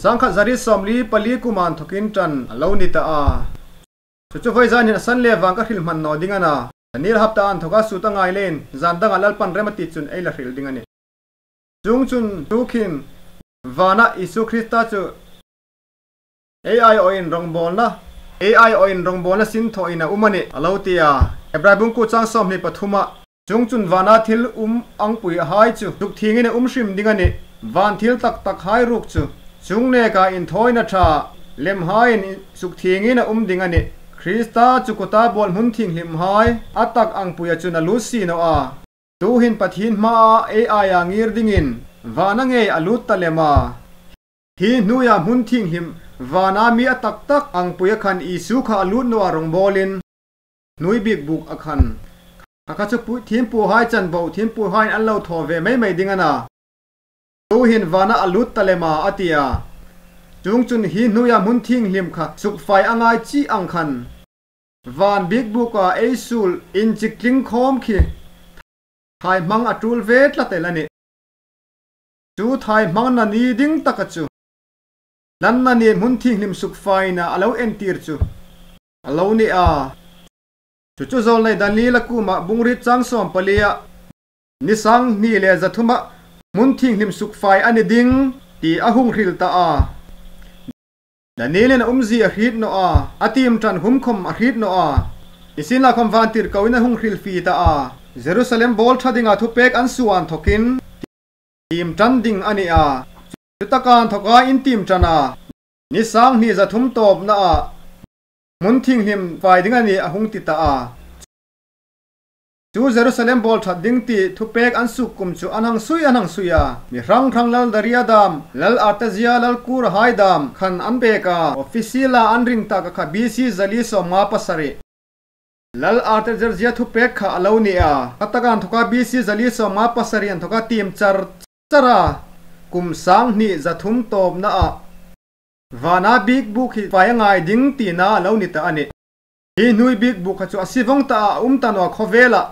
sangkhat zariet sawmli pali kuoma inthawkin ṭan a lo ni ta a. Chu chu vawizan hin a san le vang ka hril hman naw ding a na. Daniel hapta inthawka sut a ngai leiin, zan danga Lalpan rem a ti chun ei la hril ding a nih. Chuongchun chu khin vana Isu Krista chu ei aiawin rawngbawlna, ei aiawin rawngbawlna sin thawin a um a nih, a lo ti a. Hebrai bung kuo chang sawmhni pathuma, chuongchun vana thil um angpuihai chu sukthiengin a um hrim ding a nih. Van thil tak takhai ruok chu chuong neka inthawina ṭha lemhaiin sukthiengin a um ding a nih. Krista chu kuta bawl hmun thienghlimhai a tak angpuia chun a lut si naw a. Tuhin Pathien hmaa ei aia ngir dingin vana ngei a lut ta lem a. Hi hnuoia hmun thienghlim vana mi a tak tak angpuia khan Isu kha a lut naw a rawngbawlin, hnuoi biekbuk a khan, kha kha chu pu-, thiempuhai chanbo, thiempuhaiin an lo thaw ve mei mei ding a na. Tuhin vana a lut ta lem a, a ti a. Chuongchun hi hnuoia hmun thienghlim kha sukfai a ngai chi ang khan, van biekbuka ei suol inchik tling khawm khi thaihmang a tul ve tlat el a nih. Chu thaihmangna ni ding taka chu, hlanna ni hmun thienghlim sukfaina a lo entir chu a lo ni a. Chu chu zawlnei Daniela kuoma bung riet chang sawm palia, ni sanghni le za thuma hmun thienghlim sukfai a ni ding ti a hung hril ta a. Danielin a umzie a hriet naw a, a tiem ṭan hum khawm a hriet naw a. Nisienlakhawm vantirkoin a hung hrilfie ta a. Jerusalem bawl ṭha dinga thupek an suo inthawkin tiem ṭan ding a ni a. Chutaka inthawka in tiem ṭan a, ni sanghni za thum tawpna a hmun thienghlim fai ding a nih a hung ti ta a. Chu Jerusalem bawl ṭhat ding ti thupek an suok kum chu an hang sui, an hang sui a. Mi hrang hrang Lal Daria dam, Lal Artaxerxes, Lal Kurahai dam khan an pek a. Official-a an ring taka kha B C zali sawmnga pasari. Lal Artaxerxes thupek kha a lo ni a. Khataka inthawka B C zali sawmnga pasari inthawka tiem char char a, kum sanghni za thum tawpna a vana biekbuk hi fai a ngai ding tina a lo ni ta a nih. Hi hnuoi biekbuk kha chu a si vawng ta a, a um ta naw a khawvela.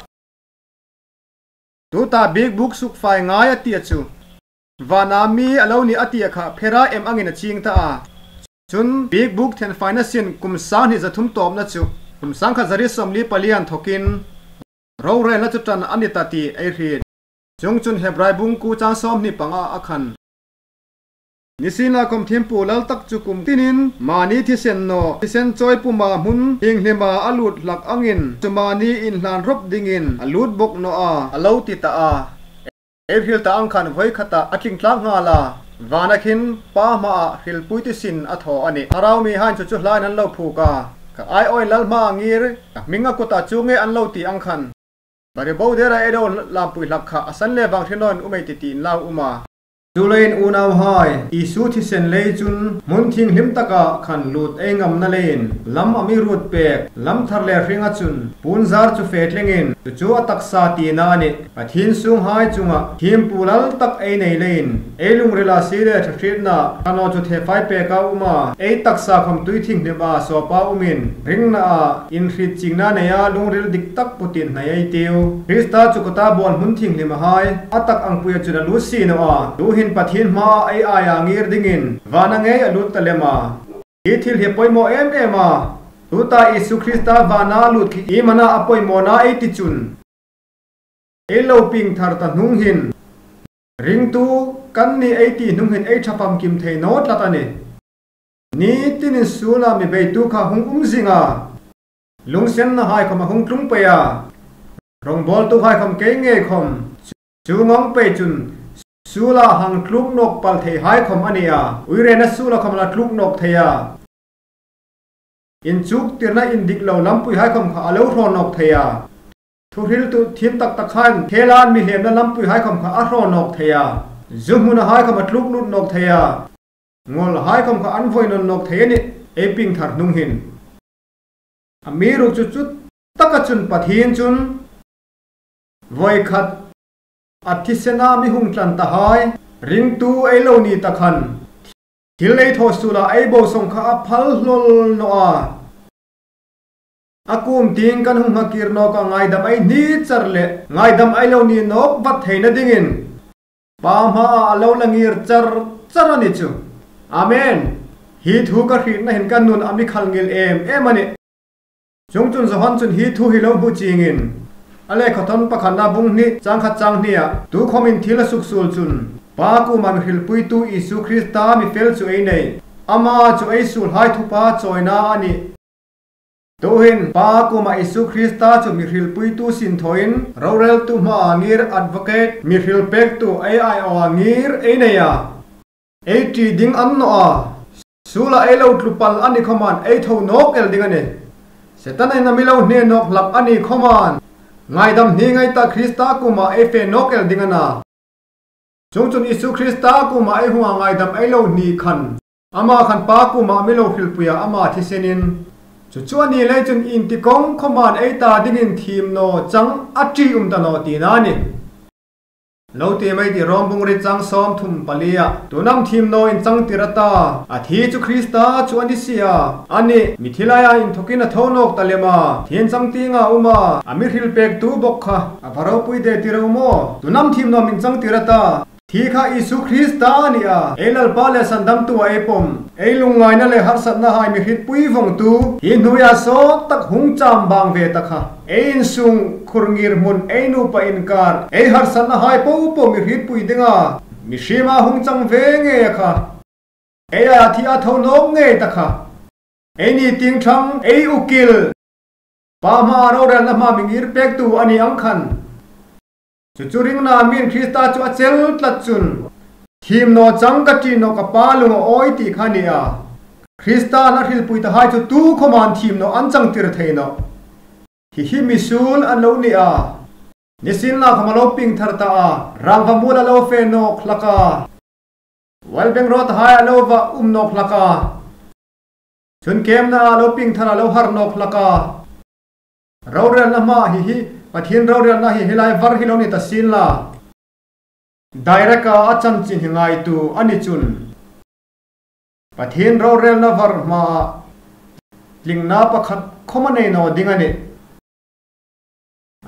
Tuta biekbuk sukfai ngai a tia chu, vana mi a lo ni a tia kha phera em angin a chieng ta a. Chun biekbuk thenfaina sin kum sanghni za thum tawpna chu kum sangkhat zariet sawmli pali inthawkin rorelna chu ṭan a ni ta ti ei hriet. Chuongchun Hebrai bung kuo chang sawmhni panga a khan, nisienlakhawm thiempu lal tak chu kum tinin mani thisen naw, thisen chawi puma hmun thienghlima a lut hlak angin chu mani inhlan rawp dingin a lut bawk naw a, a lo ti ta a. Ei hril ta ang khan vawi khata a tling tlak nghal a, vana khin Pa hmaa hrilpui ti sin a thaw a nih. Thlarau mihaiin chu chu hlain an lo phuok a, ka aiawin lal hmaa ngir, ka hming a kuta chuong ngei an lo ti ang khan, Bari bo dera ei lo lampui hlak kha a san le vang hre nawin um ei ti ti inlau um a. Chuleiin unauhai, Isu thisen lei chun hmun thienghlim taka khan lut ei ngamna leiin lam a mi ruot pek, lam thar le hringa chun puonzar chu fe tlengin chu chu a taksa tina a nih. Pathien sunghai chunga thiempu lal tak ei nei leiin ei lungrila sie le ṭhahrietna ṭha naw chu thefai peka um a, ei taksa khawm tui thienghlima sawpa umin ringnaa inhrietchiengna neia lungril dik tak putin hnai ei tiu. Krista chu kawta bawl hmun thienghlima hai a tak angpuia chun a lut si naw a, tuhin Pathien hmaa ei aia ngir dingin vana ngei a lut ta lem a. Hi thil hi a poimaw em em a. Tuta Isu Krista vana lut khi iemani a poimaw na ei ti chun, ei lo piengthar ta hnung hin, ringtu kan ni ei ti hnung hin ei ṭha famkim thei naw tlat a nih. Ni tinin suola mi beitu kha hung um zing a, lungsenna hai khawm a hung tlung pei a, rawngbawltuhai khawm kei ngei khawm chu ngawng pei chun suola hang tluk nawk pal thei hai khawm a ni a, uirena suola khawm a la tluk nawk thei a. Inchuktirna indik lo lampui hai khawm kha a lo hraw nawk thei a. Thuhriltu thiem tak tak khan khela an mi hlemna lampui hai khawm kha a hraw nawk thei a. Zu hmuna hai khawm a tluk lut nawk thei a. Ngawl hai khawm kha an voi nawn nawk thei a nih, ei piengthar hnung hin. Amiruokchu chu taka chun Pathien chun voi khat a thisena mi hung tlan ta hai, ringtu ei lo ni ta khan, thil ei thaw suola ei bo sawng kha a phal hlawl naw a. A kuom tieng kan hung nghakir nawk a, ngaidam ei ni char le ngaidam ei lo ni nawk vat theina dingin Pa hmaa a lo la ngir char char a ni chu. Amen. Hi thu ka hrietna hin ka nun a mi khal ngil em em a nih. Chuongchun Johan chun hi thu hi lo hmu chiengin, a lekhathawn pakhatna bung hni chang khat chang hnia, tukhawmin thil a suksuol chun, Pa kuoma mi hrilpuitu Isu Krista mi fel chu ei nei. Ama chu ei suolhai thupha chawina a nih. Tuhin Pa kuoma Isu Krista chu mi hrilpuitu sin thawin, roreltu hmaa ngir advocate, mi hril pektu ei aiawha ngir ei nei a. Ei ṭi ding a ni naw a. Suola ei lo tlu pal a ni khawmin ei tho nawk el ding a nih. Setanin a mi lo hne nawk hlak a ni khawmin, ngaidam hni ngai ta Krista kuoma ei fe nawk el ding a na. Chuongchun Isu Krista kuoma ei hunga ngaidam ei lo ni khan, ama khan Pa kuoma a mi lo hrilpui a, ama thisenin. Chu chu a ni lei chun inti kawng khawmin ei ta dingin thiem naw chang a ṭi um ta naw tina a nih. Lo ti mei ti Rom bung riet chang sawmthum palia, tuin am thiem naw in changtir a ta, a thi chu Krista chu a ni si a. Ani, mithi laia inthokin a tho nawk ta lem a, thien chang tienga um a, a mi hril pektu bawk kha a va ropui de ti ro maw? Tuin am thiem naw in changtir a ta, thi kha Isu Krista a ni a, ei Lalpa le Sandamtua ei pawm, ei lungngaina le harsatnahai mi hrilpui vawngtu, hi hnuoia sawt tak hung cham bang ve ta kha, ei insung khur ngirhmun, ei nupa inkar, ei harsatnahai popo mi hrilpui dinga, mihriem a hung chang ve ngei a kha. Ei a thi a tho nawk ngei ta kha. Ei ni tieng ṭhang, ei ukil. Pa hmaa rorelna hmaa mi ngir pektu a ni ang khan. Chu chu ringna min Krista chu a chel tlat chun, thiem naw chang ka ṭi nawk a, Pa lung a awi ti kha a ni a. Krista a hrilpui tahai chu tukhawmin thiem naw an changtir thei nawh. Hi hi mi suol a lo ni a. Nisienlakhawm a lo piengthar ta a, rangva muola lo fe nawk hlak a. Welbeng rawt hai a lo va um nawk hlak a. Chun kemna a lo piengthar a lo har nawk hlak a. Rorelna hma hi hi, Pathien rorelna hi hi lai var hi lo ni ta sien la. Direct-a a chanchin hi ngaituo a ni chun, Pathien rorelna var hmaa tlingna pakhat khawm a nei naw ding a nih.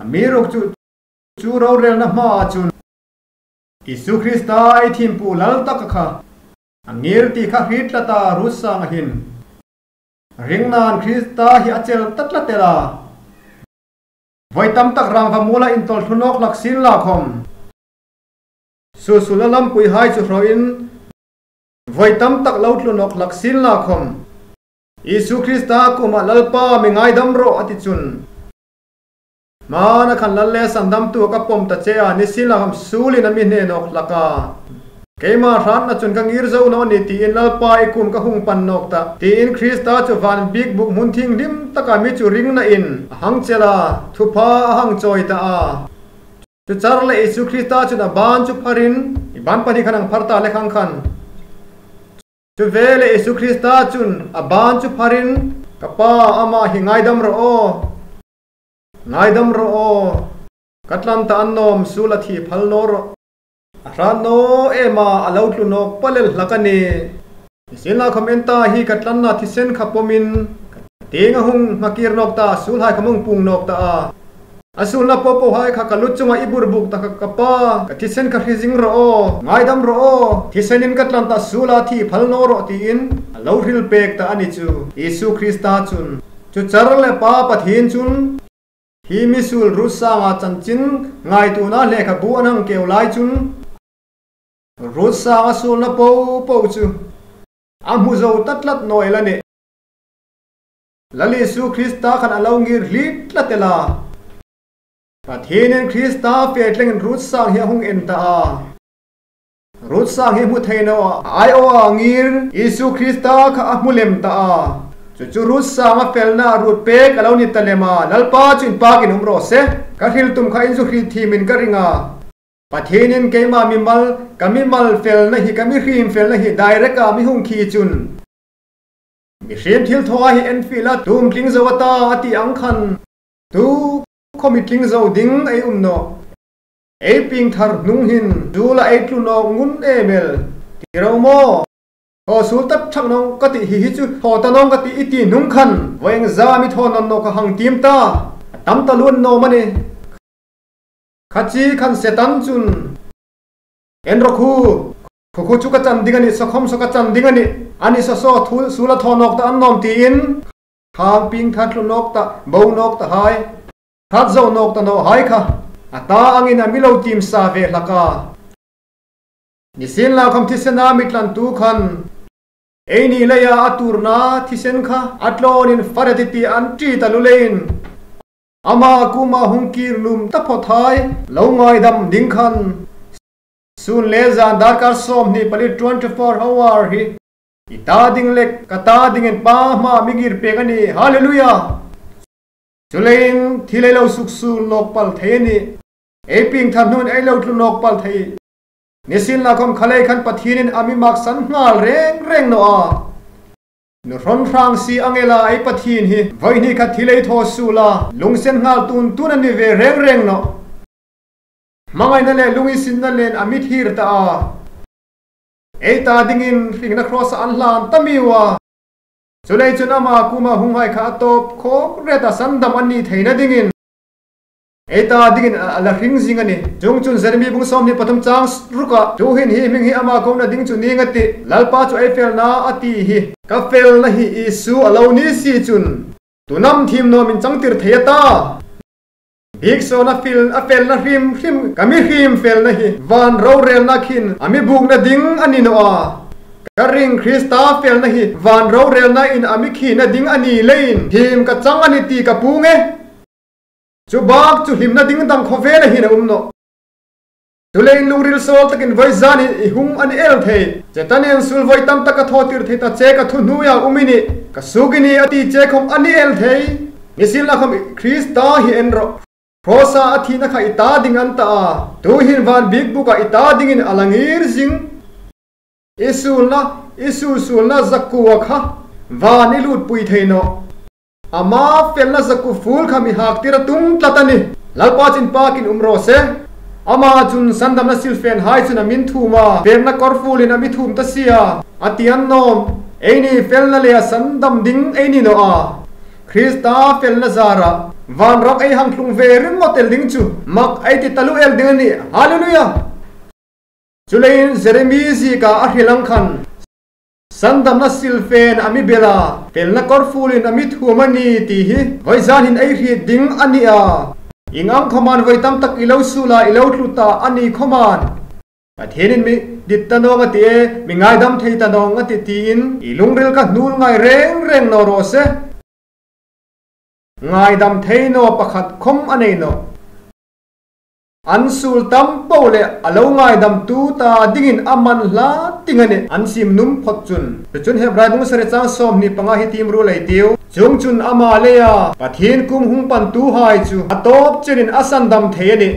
Amiruokchu chu rorelna hmaa chun Isu Krista ei thiempu lal taka kha a ngir ti kha hriet tlat a, Ruth sanga hin ringnain Krista hi a chel ta tlat el a. Voi tam tak rangva muola intawl thlu nawk hlak sien la khawm, suolsuolna lampui hai chu hrawin, voi tam tak lo tlu nawk hlak sien la khawm, Isu Krista kuoma Lalpa mi ngaidam rawh a ti chun, hmana khan Lal le Sandamtu ka pawm ta che a, nisienlakhawm suolin a mi hne nawk hlak a. Keima hratna chun ka ngir zo naw ni tiin Lalpa i kuom ka hung pan nawk ta, tiin Krista chu van biekbuk hmun thienghlim taka mi chu ringnain a hang chel a, thupha a hang chawi ta a. Chu char le Isu Krista chun a ban chu pharin, i ban pahni khan ang phar ta le khang khan. Chu ve le Isu Krista chun a ban chu pharin, ka Pa, ama hi ngaidam rawh aw. Ngaidam rawh aw. Ka tlan ta annawm suol a thi phal naw rawh. A hrat naw ema a lo tlu nawk palel hlak a nih. Nisienlakhawm en ta hi ka tlanna thisen kha pawmin, ka tienga hung nghakir nawk ta, suolhai khawm hung pung nawk ta a. A suolna popo hai kha ka lu chunga i bur buk ta kha, ka Pa, ka thisen kha hre zing rawh aw, ngaidam rawh aw, thisenin ka tlan ta, suola thi phal naw rawh, tiin a lo hril pek ta a ni chu. Isu Krista chun, chu char le Pa Pathien chun, hi misuol Ruth Sanga chanchin ngaituona lehkhabu an hang keu lai chun, Ruth Sanga suolna popo chu a hmu zo ta tlat naw el a nih. Lal Isu Krista khan a lo ngir hliet tlat el a. Pathienin Krista fe tlengin Ruth Sang hi a hung en ta a. Ruth Sang hi hmu thei naw a, aiawha ngir Isu Krista kha a hmu lem ta a. Chu chu Ruth Sanga felna a ruot pek a lo ni ta lem a, Lalpa chu inpakin um raw se. Ka hril tum kha in zu hriet thiemin ka ring a. Pathienin keima mimal, ka mimal felna hi, ka mihriem felna hi direct-a mi hung khi chun, mihriem thilthawhai hi enfiel a, tu am tling zo a ta, a ti ang khan, tu khawm i tling zo ding ei um nawh. Ei piengthar hnung hin suola ei tlu nawk ngun em el, ti ro maw? Thaw suol ta ṭhak nawng ka tih, hi hi chu thaw ta nawng ka tih i ti hnung khan, vawiin zaa mi thaw nawn naw kha hang tiem ta, a tam taluo naw am a nih. Kha chi khan Setan chun, en rawh khu, khu khu chu ka chan ding a nih, sakhawm saw ka chan ding a nih, a ni saw saw thu suola thaw nawk ta annawm tiin, khang piengthar tlu nawk ta, bo nawk ta hai, hrat zo nawk ta naw hai kha, a ta angin a mi lo tiem sa ve hlak a. Nisienlakhawm thisena mi tlantu khan, eini leia a tuorna thisen kha a tlawnin far a tih ti an ṭi taluo leiin, ama kuoma hung kir nuom taphawt hai lo ngaidam ding khan, sun le zan darkar sawmhni pali, twenty-four hour hi i ta ding le ka ta dingin Pa hmaa mi ngir pek a nih. Hallelujah! Chuleiin thil ei lo suksuol nawk pal thei a nih. Ei piengthar hnungin ei lo tlu nawk pal thei. Nisienlakhawm kha lei khan Pathienin a mi maksan nghal reng reng naw a. Nu hrawn hrang si ang el a ei Pathien hi, vawiin hi kha thil ei thaw suol a, lunginsen nghal tun tun a ni ve reng reng nawh. Hmangaina le lunginsietna leiin a mi thlir ta a. Ei ta dingin hringna cross-a an hlan ta miau a. Chuleiin chun ama kuoma hunghai kha a tawp khawk reta sandam an ni theina dingin, ei ta dingin a, a la hring zing a nih. Chuongchun Jeremy bung sawmhni pathum chang ruka, tuhin hi hming hi ama kona ding chu ning a tih, Lalpa chu ei felna a ti hi. Ka felna hi Isu a lo ni si chun, tu'n am thiem naw min changtir thei a ta? Bik sawna fel, a felna hrim hrim, ka mihriem felna hi van rorelna khin a mi bukna ding a ni naw a. Ka ring Krista felna hi van rorelnain a mi khina ding a ni leiin thiem ka chang a nih ti ka puong e. Chu bak chu hlimna ding dang khawvela hin a um nawh. Chuleiin lungril sawl takin vawizanin i hung a ni el thei. Setani'n suol vawi tam tak a thawtir thei ta che, ka thu hnuoia um i nih, ka suok i nih a ti che khawm a ni el thei. Nisienlakhawm Krista hi en rawh. Cross-a a thina kha i ta ding a ni ta a. Tuhin van biekbuka i ta dingin a la ngir zing. I suolna, i suol suolna zakuo kha van i lutpui thei nawh. Ama felna zakuo fuol kha mi hak tir a tum tlat a nih. Lalpa chu inpakin um raw se. Ama chun sandamna silfenhai chun a mi thuom a, felna kawrfuolin a mi thuom ta si a, a ti annawm. Eini felna leia sandam ding ei ni naw a. Krista felna zara van ram ei hang tlung ve ringawt el ding chu mak ei ti taluo el ding a nih. Hallelujah! Chuleiin Jeremy zieka a hril ang khan, sandamna silfen a mi bel a, felna kawrfuolin a mi thuom a nih ti hi vawizan hin ei hriet ding a ni a. Ieng ang khawmin vawi tam tak i lo suol a, i lo tlu ta a ni khawmin, Pathienin mi dit ta nawng a tih e, mi ngaidam thei ta nawng a tih tiin i lungril kha hnuol ngai reng reng naw raw se. Ngaidam thei naw pakhat khawm a nei nawh. An suol tam po le a lo ngaidamtu ta dingin a man hla ting a nih, an siem nuom phawt chun. Chu chun Hebrai bung sari chang sawmhni panga hi tiem ruol ei tiu. Chuongchun ama leia Pathien kuom hung pantuhai chu a tawp chenin a sandam thei a nih.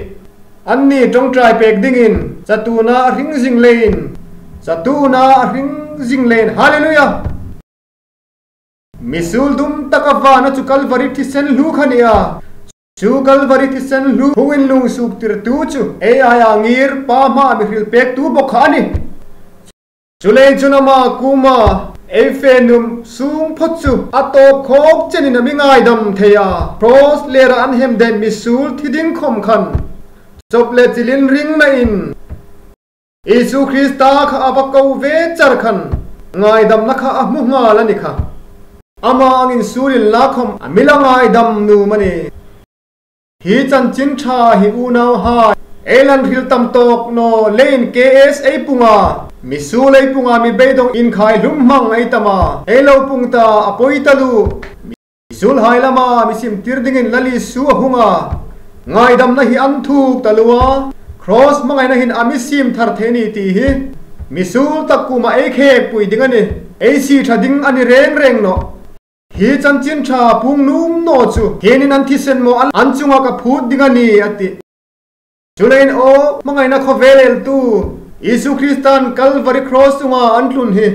Anni ṭawngṭai pek dingin chatuona a hring zing leiin, chatuona a hring zing leiin. Hallelujah! Misuol dum taka vana chu Kalvari thisen hlu kha a nih a. Chu Kalvari thisen hlu hung inlung suktirtu chu ei aia ngir Pa hmaa mi hril pektu bawk kha a nih. Chuleiin chun ama kuoma ei fe nuom sung phawt chu a tawp khawk chenin a mi ngaidam thei a. Cross lera an hem den misuol thi ding khom khan chawp le chilin ringnain Isu Krista kha a va ko ve char khan ngaidamna kha a hmu nghal a ni kha. Ama angin suol inla khom a mi la ngaidam nuom a nih. Hi chanchin ṭha hi unauhai, ei la inhril tam tawk naw leiin K S ei punga, misuol ei punga mi beidawng inkhai hlum hmang ei tam a, ei lo pung ta a poi taluo. Misuolhai lama mi simtir dingin Lal Isu a hung a, ngaidamna hi an thuk taluo a, cross hmangaina hin a mi siem thar thei a nih ti hi misuol tak kuoma ei khekpui ding a nih, ei sie ṭha ding a ni reng reng nawh. Hi chanchin ṭha puong nuom naw chu, hi nin an thisen maw an, an chunga ka phut ding a nih, a tih. Chuleiin aw hmangaina khawvel eltu Isu Kristan Kalvari cross chunga an tlun hi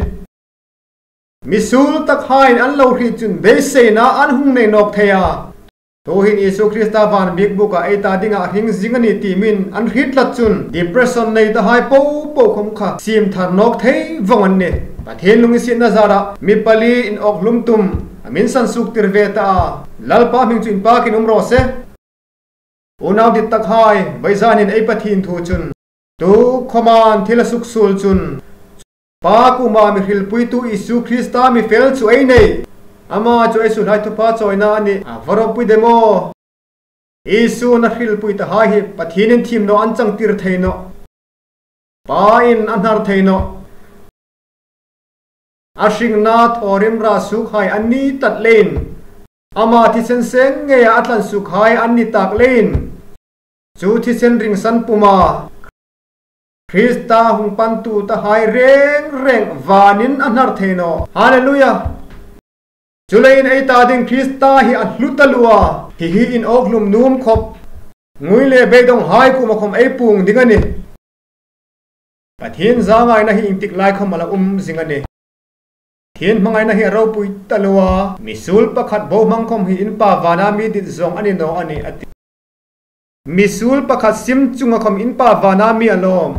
misuol takhaiin an lo hriet chun beiseina an hung nei nawk thei a. Tuhin Isu Krista van biekbuka ei ta dinga a hring zing a nih ti min an hriet tlat chun depression nei tahai po po khom kha siem thar nawk thei vawng an nih. Pathien lunginsietna zara mi pali inawk hlum tum a min san suktir ve ta a. Lalpa hming chu inpakin um raw se. Unau dit takhai, vawizanin ei Pathien thu chun, tu khawma thil a suksuol chun, Pa kuoma mi hrilpuitu Isu Krista mi fel chu ei nei. Ama chu ei sunhai thupha chawina a nih. A va ropui de maw? Isu'n a hrilpui tahai hi Pathienin thiem naw an changtir thei nawh. Pain a hnar thei nawh. A hringna thawrimra sukhai an ni tlat leiin, ama thisen seng ngeia a tlan sukhai an ni tak leiin, chu thisen ringsan puma Krista hung pantu tahai reng reng vanin a hnar thei nawh. Hallelujah! Chuleiin ei ta ding Krista hi a hlu taluo a, hi hi inawk hlum nuom khop, ngui le beidawnghai kuoma khom ei puong ding a nih. Pathien zangaina hi ieng tik lai khom a la um zing a nih. Pathien hmangaina hi a ropui taluo a, misuol pakhat bohmang khom hi in Pa vana mi dit zawng a ni naw a nih, a tih. Misuol pakhat sim chunga khom in Pa vana mi a lawm.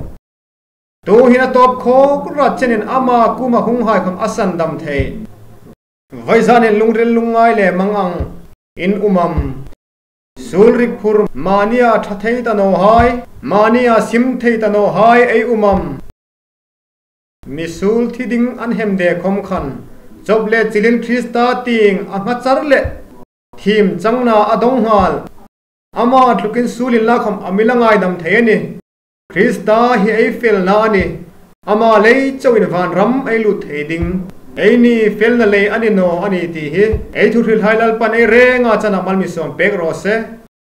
Tuhin a tawp khawk rat chenin ama kuoma hunghai khom a sandam thei. Vawizanin lungril lungngai le mang ang in um am? Suol rik phur, mania ṭha thei ta nawhai, mania sim thei ta nawhai ei um am? Misuol thi ding an hem de khom khan, chawp le chilin Krista tieng a nghachar le thiem changna a dong nghal. Ama tlukin suol inla khom a mi la ngaidam thei a nih. Krista hi ei felna a nih. Ama lei chauhin vanram ei lut thei ding. Eini felna lei a ni naw a nih ti hi ei thuhrilhai Lalpan ei renga chana mal mi sawm pek raw se.